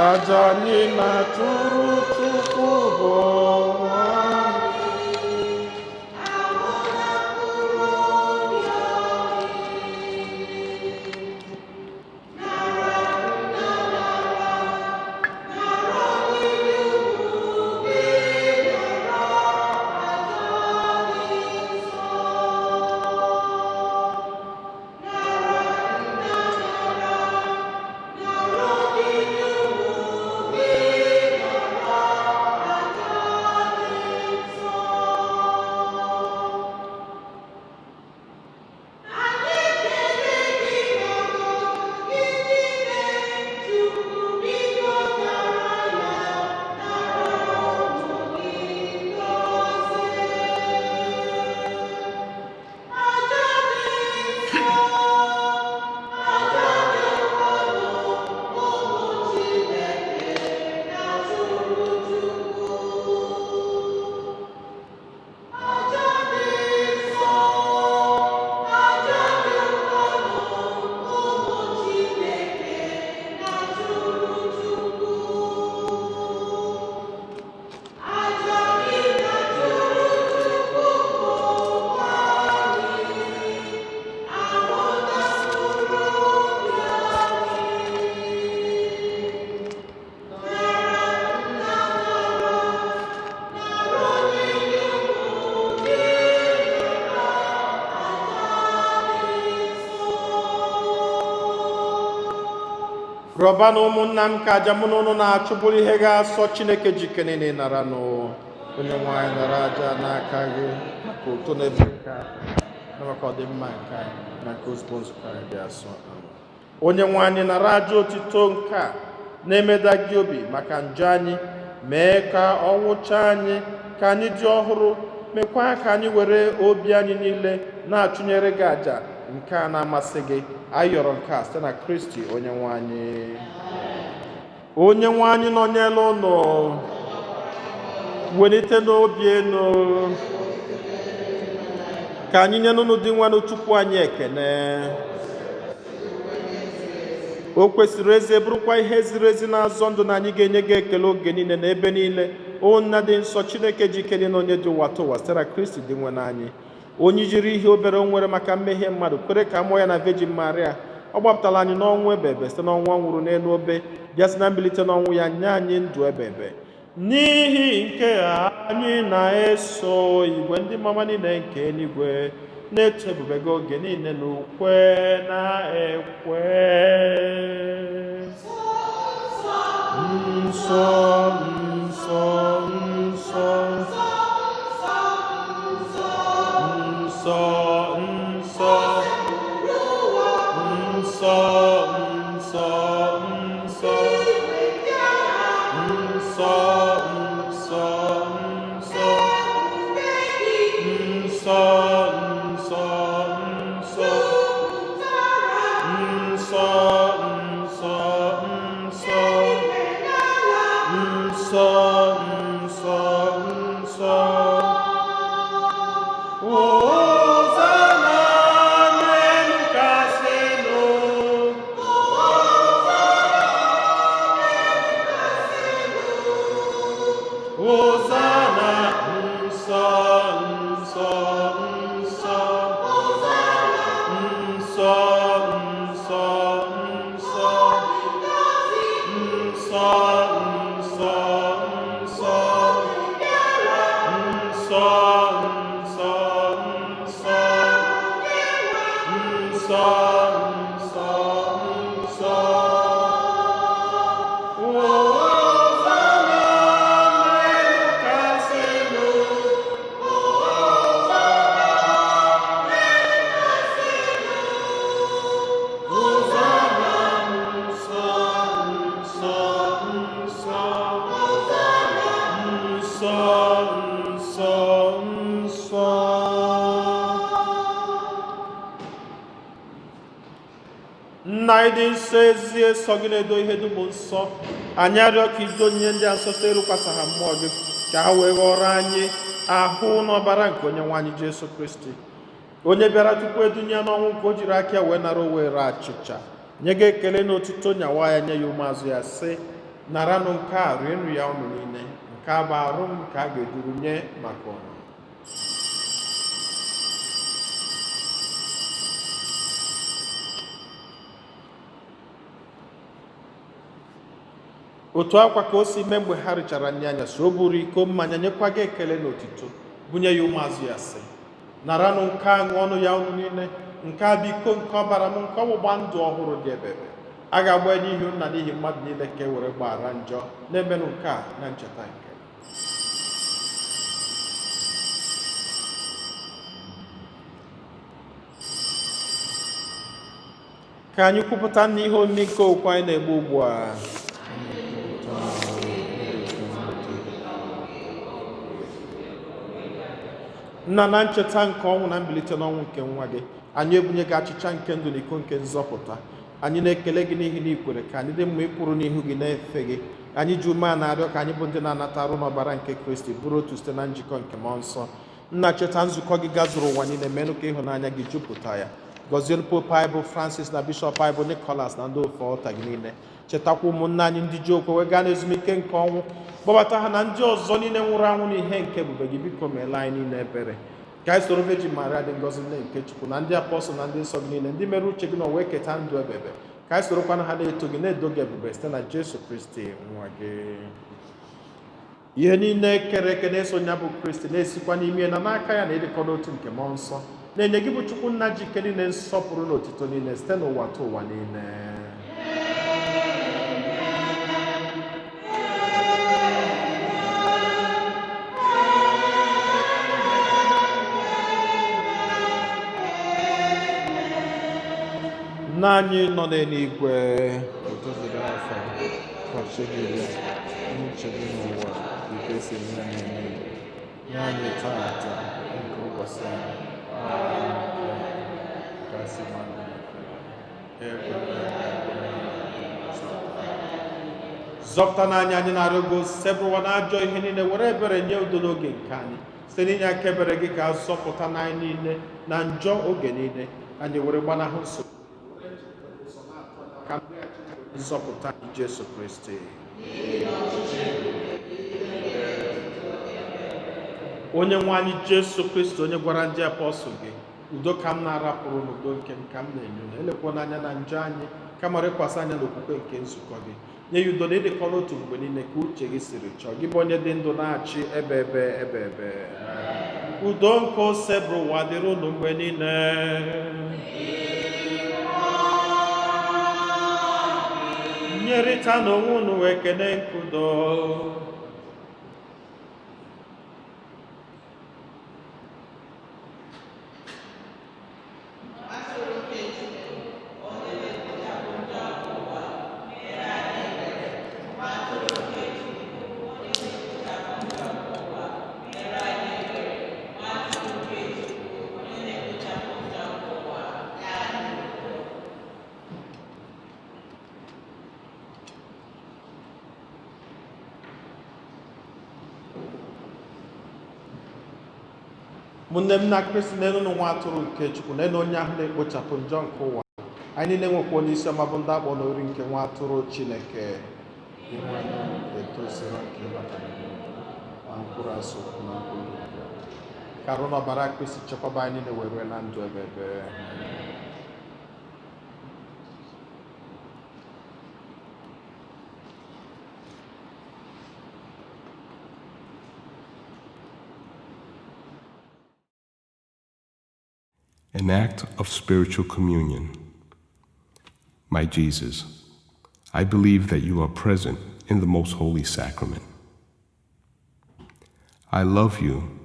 Aja anyị na-achụrụ Chukwu bụ nwa. Rọba na ụmụnna m ka aja mụ na ụnụ na-achụ bụrụ ihe ga-asọ Chineke ji ike niile nara nụ. Onye nwanyị nara aja n'aka gị maka ụtọ na ebe nke a, na maka ọdịmma nke anyị na nke ozugbo nzukọ anyị dị asọ. Amen. Onye nwe anyị nara aja otito nke a na-emeda gị obi maka njọ anyị, mee ka ọ wụchaa anyị ka anyị dị ọhụrụ, mekwa ka anyị were obi anyị niile na-achụnyere gị aja nke a na-amasị gị. Anyị yọrọ nke a site na Kristi onye nwe anyị. Onye nwe anyị nọnyere ụnụ. Welite n'obi enu ka anyị nye n'ụnụ dị nwanụ Chukwu anyị ekene. O kwesịrị ezi, bụrụkwa ihe ziri ezi na-azọ ndụ na anyị ga-enye gị ekele oge niile na ebe niile, o Nna dị nsọ, Chineke ji ike na onye dị ụwa tụwa, site na Kristi dị nwe n'anyị, onye jiri ihe obere o nwere maka mmehie mmadụ kwere ka a mụọ ya na Virgin Maria. Ọ gbapụtara anyị n'ọnwụ ebebe site n'ọnwụ ọ nwụrụ n'elu obe, bịa site na mbilite n'ọnwụ ya nye anyị ndụ ebebe. N'ihi nke a anyị na-eso igwe ndị mama niile nke eluigwe na-eto ebube gị oge niile na ukwe na ekwe. Nsọ, nsọ, nsọ, nsọ, nsọ, nsọ, nsọ, nsọ, nsọ, nsọ, nsọ, nsọ, nsọ, nsọ, nsọ, nsọ, nsọ, nsọ, nsọ, nsọ. Hosanna n'elu kasị elu. Hosanna, nsọ, nsọ, nsọ, nsọ, nsọ, nsọ, nsọ, nsọ, nsọ, nsọ, nsọ, nsọ, nsọ, nsọ, nsọ. Hosanna n'elu kasị elu. Hosanna, nsọ, nsọ, nsọ, nsọ, nsọ, nsọ. Nna anyị dị nsọ, ezie sọ gị na-edo ihe dum nsọ. Anyị arịọ ka ido onyinye ndị a nsọ site ịrụkwasị ha mmụọ gị, ka ha wee ghọrọ anyị ahụ n'ọbara nke onye nwe anyị Jesu Kristi, onye bịara tupu edunye ya n'ọnwụ nke o jiri aka ya wee nara owere achịcha, nye gị ekele na otuto, nyawa ya nye ya ụmụazụ ya, sị: naranụ nke a, rie nri ya unu niile, nke a bụ arụ m nke a ga-eduru nye maka unu. Otu akwa ka o si mee mgbe ha richara nri anyasị, o buru iko mmanya, nyekwa gị ekele na otuto, bunye ya ụmụazụ ya, sị: naranụ nke a, ṅụọnụ ya unu niile, nke a bụ iko nke ọbara m nke ọgbụgba ndụ ọhụrụ dị ebebe. A ga-agba ya n'ihi unu na n'ihi mmadụ niile ka e were gbaghara njọ. Na-emenụ nke a na ncheta nke. Ka anyị kwupụta n'ihe omimi nke okwukwe anyị na-egbu ugbu a. Nna, na ncheta nke ọnwụ na mbilite n'ọnwụ nke nwa gị, anyị ebunye gị achịcha nke ndụ na iko nke nzọpụta. Anyị na-ekele gị n'ihi na ikwere ka anyị dị mma ịkwụrụ n'ihu gị na-efe gị. Anyị ji ume a na-arịọ ka anyị bụ ndị na-anata arụ n'ọbara nke Kristi bụrụ otu site na njikọ nke mmụọ nsọ. Nna, cheta nzukọ gị gazuru ụwa niile, menụ ka ịhụnanya gị jupụta ya. Gọzie Pope anyị bụ Francis na Bishọp anyị bụ Nicholas na ndị ofe ọta gị niile. Chetakwa ụmụnna anyị ndị ji okwe wee gaa n'ezumike nke ọnwụ, kpọbata ha na ndị ọzọ niile nwụrụ anwụ n'ihe nke ebube gị. Biko meela anyị niile ebere, ka anyị soro Virgin Maria dị ngọzi, nne nke Chukwu, na ndị apọstụl na ndị nsọ gị niile, ndị mere uche gị na wee keta ndụ ebebe, ka anyị sorokwana ha na-eto gị, na-edo gị ebube site na Jesu Kristi nwa gị. Ihe niile kere eke na-eso ya bụ Kristi, na-esikwa n'ime na n'aka ya na ịdịkọ n'otu nke mmụọ nsọ, na-enye gị bụ Chukwu Nna ji ike niile nsọpụrụ na otito niile site n'ụwa ta ụwa niile. Nna anyị nọ n'eluigwe, udo dịrị afa gị, ka ọchịchị gị bịa, uche gị n'ụwa dị ka esi eme ya n'eluigwe. Nye anyị taata nke ụbọchị anyị, gbaghara anyị mmehie anyị, ka anyị si gbaghara ndị mefere. Ekwela ka anyị zọpụta n'anya anyị na-arịọ gị, osebụrụwa na ajọ ihe niile, were ebere nye udo n'oge nke anyị, site n'inye aka ebere gị ka a zọpụta n'anyị niile na njọ oge niile, anyị were gbanahụ nsogbu ka nzọpụta anyị Jesu Kristi. Onye nwe anyị Jesu Kristi, onye gwara ndị apọstụl gị, udo ka m na-arapụrụ, n'udo nke m ka m na-enye unu, elekwana anya na njọ anyị, kama lekwasị anya n'okwukwe nke nzukọ gị, nye ya udo na ịdịkọ n'otu mgbe niile ka uche gị siri chọọ, gị bụ onye dị ndụ na-achị ebe ebe ebe ebe. Udo nke Osebụrụwa dịrị unu mgbe niile. Nyerịta n'onwe unu ekene nke udo. Ụmụnne m na Kristi, n'elu nwa atụrụ nke Chukwu, n'elu onye ahụ na-ekpochapụ njọ nke ụwa. Anyị niile nwekwa onye isi ọma bụ ndị akpọ n'ori nke nwa atụrụ Chineke. Inwe etozuru nke ịbata na mkpụrụ asụ na mkpụrụ ka arụ n'ọbara Kristi chekwaba anyị niile wee rue na ndụ ebe ebe. An act of spiritual communion. My Jesus, I believe that you are present in the most holy sacrament. I love you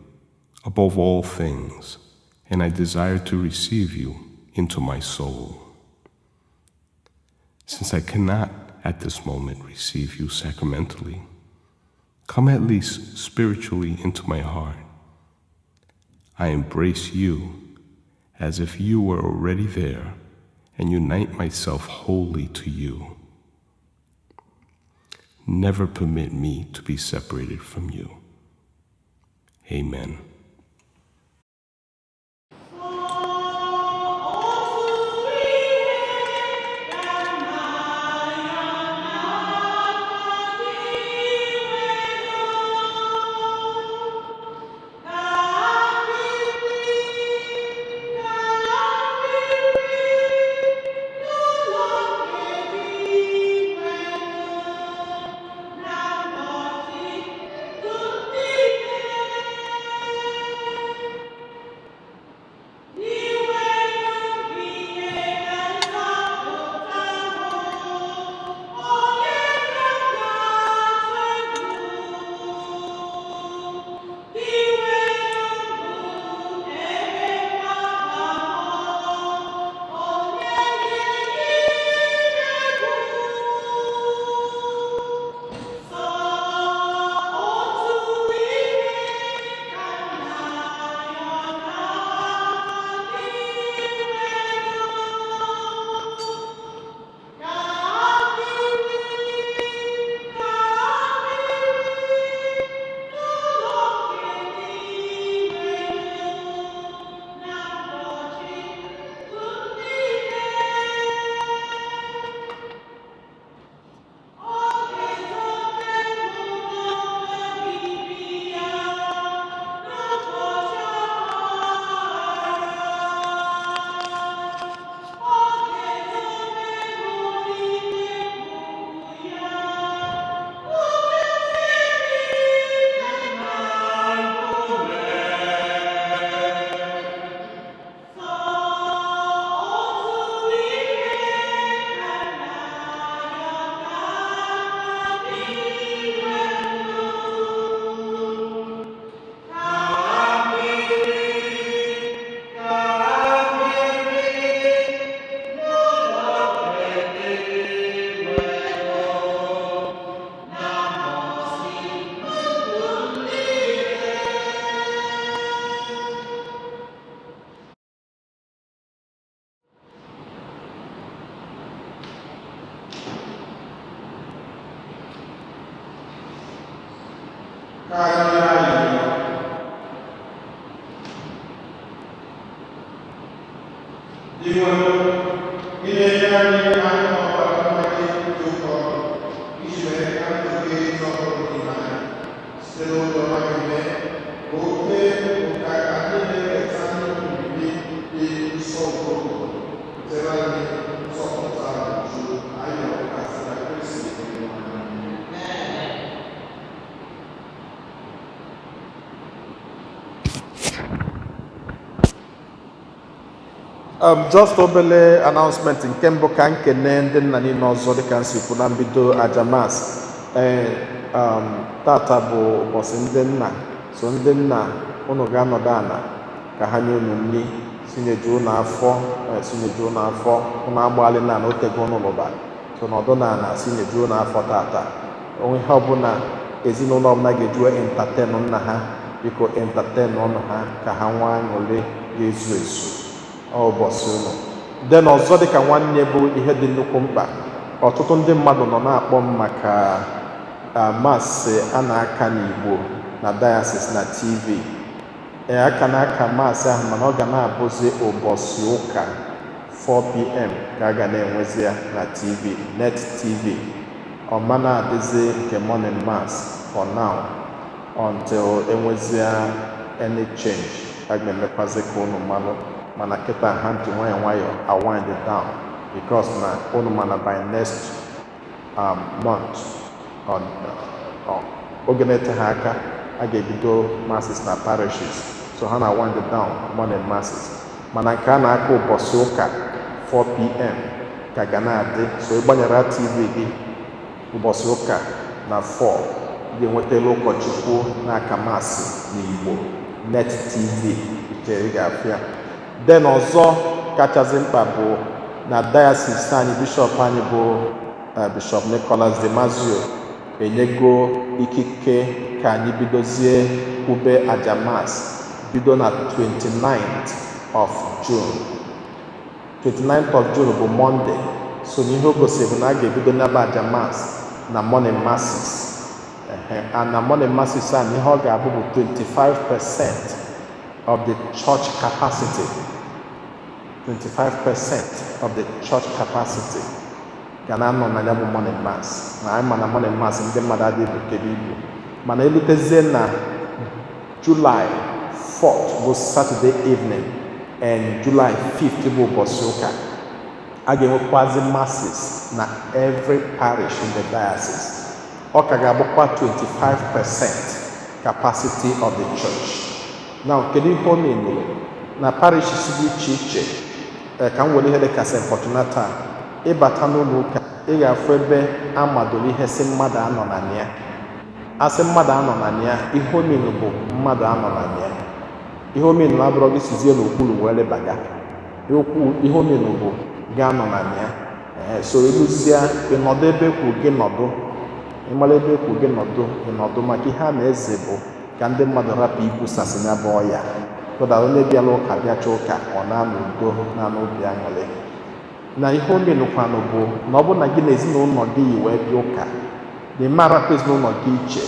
above all things, and I desire to receive you into my soul. Since I cannot at this moment receive you sacramentally, come at least spiritually into my heart. I embrace you as if you were already there, and unite myself wholly to you. Never permit me to be separated from you. Amen. Ka anyị rịọ arịrịọ. Dinwenụ, ị na-enye anyị anyị ọbara nwa gị dị ụkọ iji mee ka ndụ gị tọgbọrọ n'ime anyị. Site n'obi ọma gị mee ka oke ụka anyị na-eketa ihe omimi dị nsọ nke obodo butere anyị nzọpụta n'uju anyị ọbụla site na Kristi Onyenwe anyị. Just obele announcement nke mbụ ka nkene ndị nna niile ọzọ dịka nsi kwu na mbido aja mass. Ee, tata bụ ụbọchị ndị nna, so ndị nna unu ga-anọdụ ala ka ha nye unu nri, sinyeju unu afọ, sinyeju unu afọ. Unu agbalị na na otego unu lụba, so nọdụ n'ala sinyeju unu afọ tata. Onwe ihe ọbụla ezinụlọ ọbụla ga-ejuwe entertain nna ha, biko entertain ụnụ ha ka ha nwee aṅụrị ga-ezu ezu ọ ụbọchị ụnụ. Den ọzọ dịka nwanne bụ ihe dị nnukwu mkpa, ọtụtụ ndị mmadụ nọ na-akpọ m maka maasị a na-aka n'Igbo na diocese na TV. Ee, aka na-aka maasị ahụ, mana ọ ga na-abụzi ụbọchị ụka 4 p.m. ka a ga na-enwezi ya na TV, Net TV. Ọ ma na-adịzi nke morning mass for now until enwezie any change a ga-emekwazi ka unu malụ. Mana kịta ha ji nwayọọ nwayọọ a wind it down because na unu mana by next month on oge na-ete ha aka a ga-ebido masses na parishes, so ha na wind it down morning masses. Mana nke a na-aka ụbọchị ụka 4 p.m. ka ga na-adị. So ịgbanyere TV gị ụbọchị ụka na 4, ị ga-enwetala ụkọchukwu n'aka masị n'Igbo, Net TV nke ị ga-afụ ya. Den ọzọ kachasị mkpa bụ na diocese anyị, bishọp anyị bụ Bishọp Nicholas DiMazio enyego ikike ka anyị bidozie kwube aja mass bido na 29th of June. 29th of June bụ Monday, so n'ihe o gosiri bụ na a ga-ebido n'ebe aja mass na morning masses. Ehe, and na morning masses a na ihe ọ ga-abụ bụ 25% of the church capacity, 25% of the church capacity ga na-anọ na ya bụ morning mass. Na anyị ma na morning mass ndị mmadụ adịghị ebukebe ibu, mana elutezie na July 4th bụ Saturday evening and July 5th bụ ụbọchị ụka, a ga-enwekwazi masses na every parish in the diocese. Ọ ka ga-abụkwa 25% capacity of the church. Now, kedu ihe ọ na-enyere na parishes dị iche iche? Ee, ka m were ihe dị ka St. Fortunata, ịbata n'ụlọ ụka ị ga-afụ ebe a madoro ihe si mmadụ anọ na ya. Asị mmadụ anọ na ya, ihe o mere bụ mmadụ anọ na ya. Ihe o mere abụrụ gị sizie n'okpuru wee lebaga okwu. Ihe o mere bụ gị anọ na ya. Ee, so eluzie ịnọdụ ebe kwu gị nọdụ, ịmara ebe kwu gị nọdụ, ịnọdụ, maka ihe a na-eze bụ ka ndị mmadụ rapụ ibusasị ya bụ ọya kụda. Onye bịara ụka bịacha ụka, ọ na-anọ udo, na-anọ obi aṅụrị. Na ihe o menụkwanụ bụ na ọ bụrụ na gị na ezinụlọ gị yi wee bịa ụka, na ị mara ezinụlọ gị iche,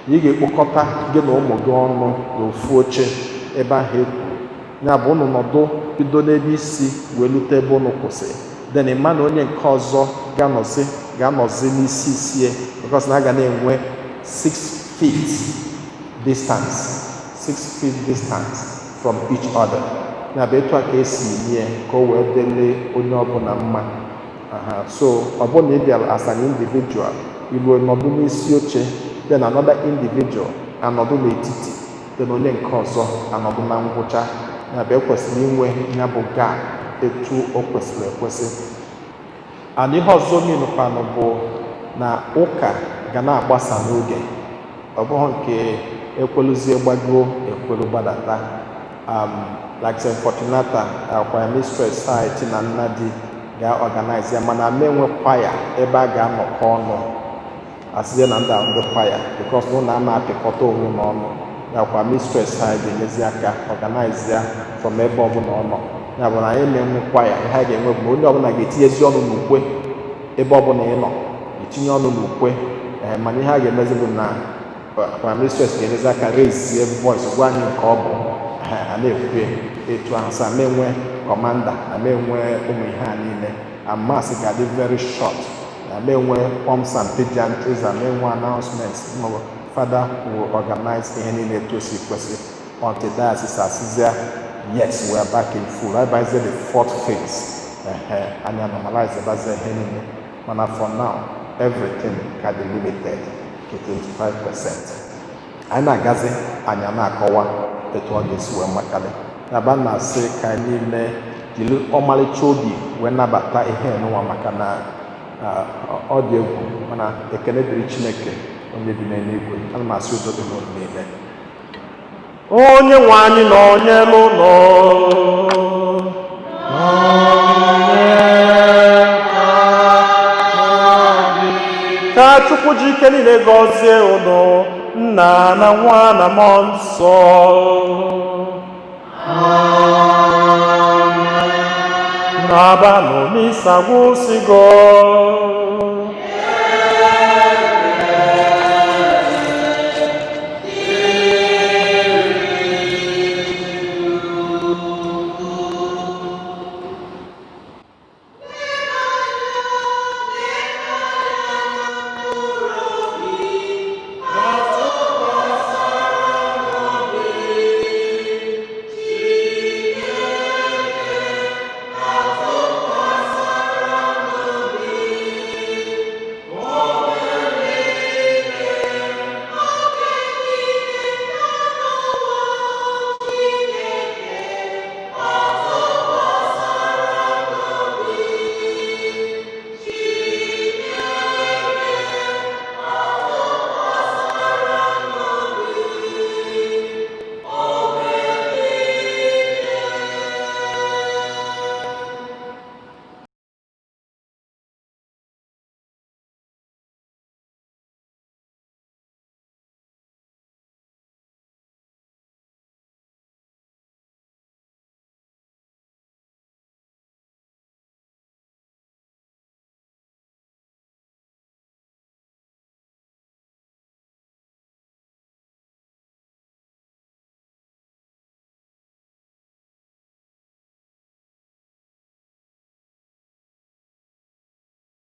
na ị ga-ekpokọta gị na ụmụ gị ọnụ n'ofu oche ebe ahụ e kwuru ya bụ ụnụ nọdụ, bido n'ebe isi wee lute ebe ụnụ kwụsị. Then ịma na onye nke ọzọ ga-anọzi n'isi isie, because na a ga na-enwe 6 feet distance, 6 feet distance from each other. Ya bụ etu a ka esi nye ka o wee dele onye ọbụla mma. Aha, so ọ bụrụ na ị bịara as an individual, iruo nọdụ n'isi oche, then another individual anọdụ n'etiti, then onye nke ọzọ anọdụ na ngwụcha. Ya bụ ekwesịrị inwe ya bụ gap etu o kwesịrị ekwesị. And ihe ọzọ menụkwanụ bụ na ụka ga na-agbasa n'oge, ọ bụghị nke ekweluzie gbago ekwelu gbadata. Like St. Fortunata, choir mistress site na Nnadi ga-organize ya, mana ama enwe kwaya ebe a ga-anọkọ ọnụ asịzie na ndị a ndị kwaya, because na ụlọ ama apịkọta onwe n'ọnụ. Nakwa mistress ha ga-enyezi aka organize ya from ebe ọbụla ọ nọ. Ya bụ na anyị na-enwe kwaya, ihe anyị ga-enwe bụ na onye ọbụla ga-etinyezi ọnụ n'ukwe. Ebe ọbụla ị nọ, itinye ọnụ n'ukwe. Ee, mana ihe a ga-emezi bụ na Choir mistress ga-enyezi aka raisie voice gwa anyị nke ọ bụ ha a na-ekwu ya etu ahụ. Sa ama enwe commander, ama enwe ụmụ ihe a niile, and mass ga-adị very short. Ama enwe pomps and pageantries, ama enwe announcements. No, Father will organize ihe niile etu o si kwesị until diocese asịzịa, "Yes, we are back in full." Abazie the fourth phase, ehe, anyị normalize bazie ihe niile. Mana for now, everything ka dị limited to 25%. Anyị na-agazi, anyị na-akọwa etu ọ ga-esi wee makarị yaba. Na-asị ka anyị niile jiri ọmalịcha obi wee nabata ihe nụnwa, maka na ọ dị egwu. Mana ekele dịrị Chineke onye bi n'eluigwe. Ana m asị udo dị n'ụlọ niile. Onye nwe anyị na onye n'ụlọ. Ka Chukwu ji ike niile gọzie unu, Nna na Nwa na Mmụọ Nsọ. N'abanụ, misa gwụsịgo.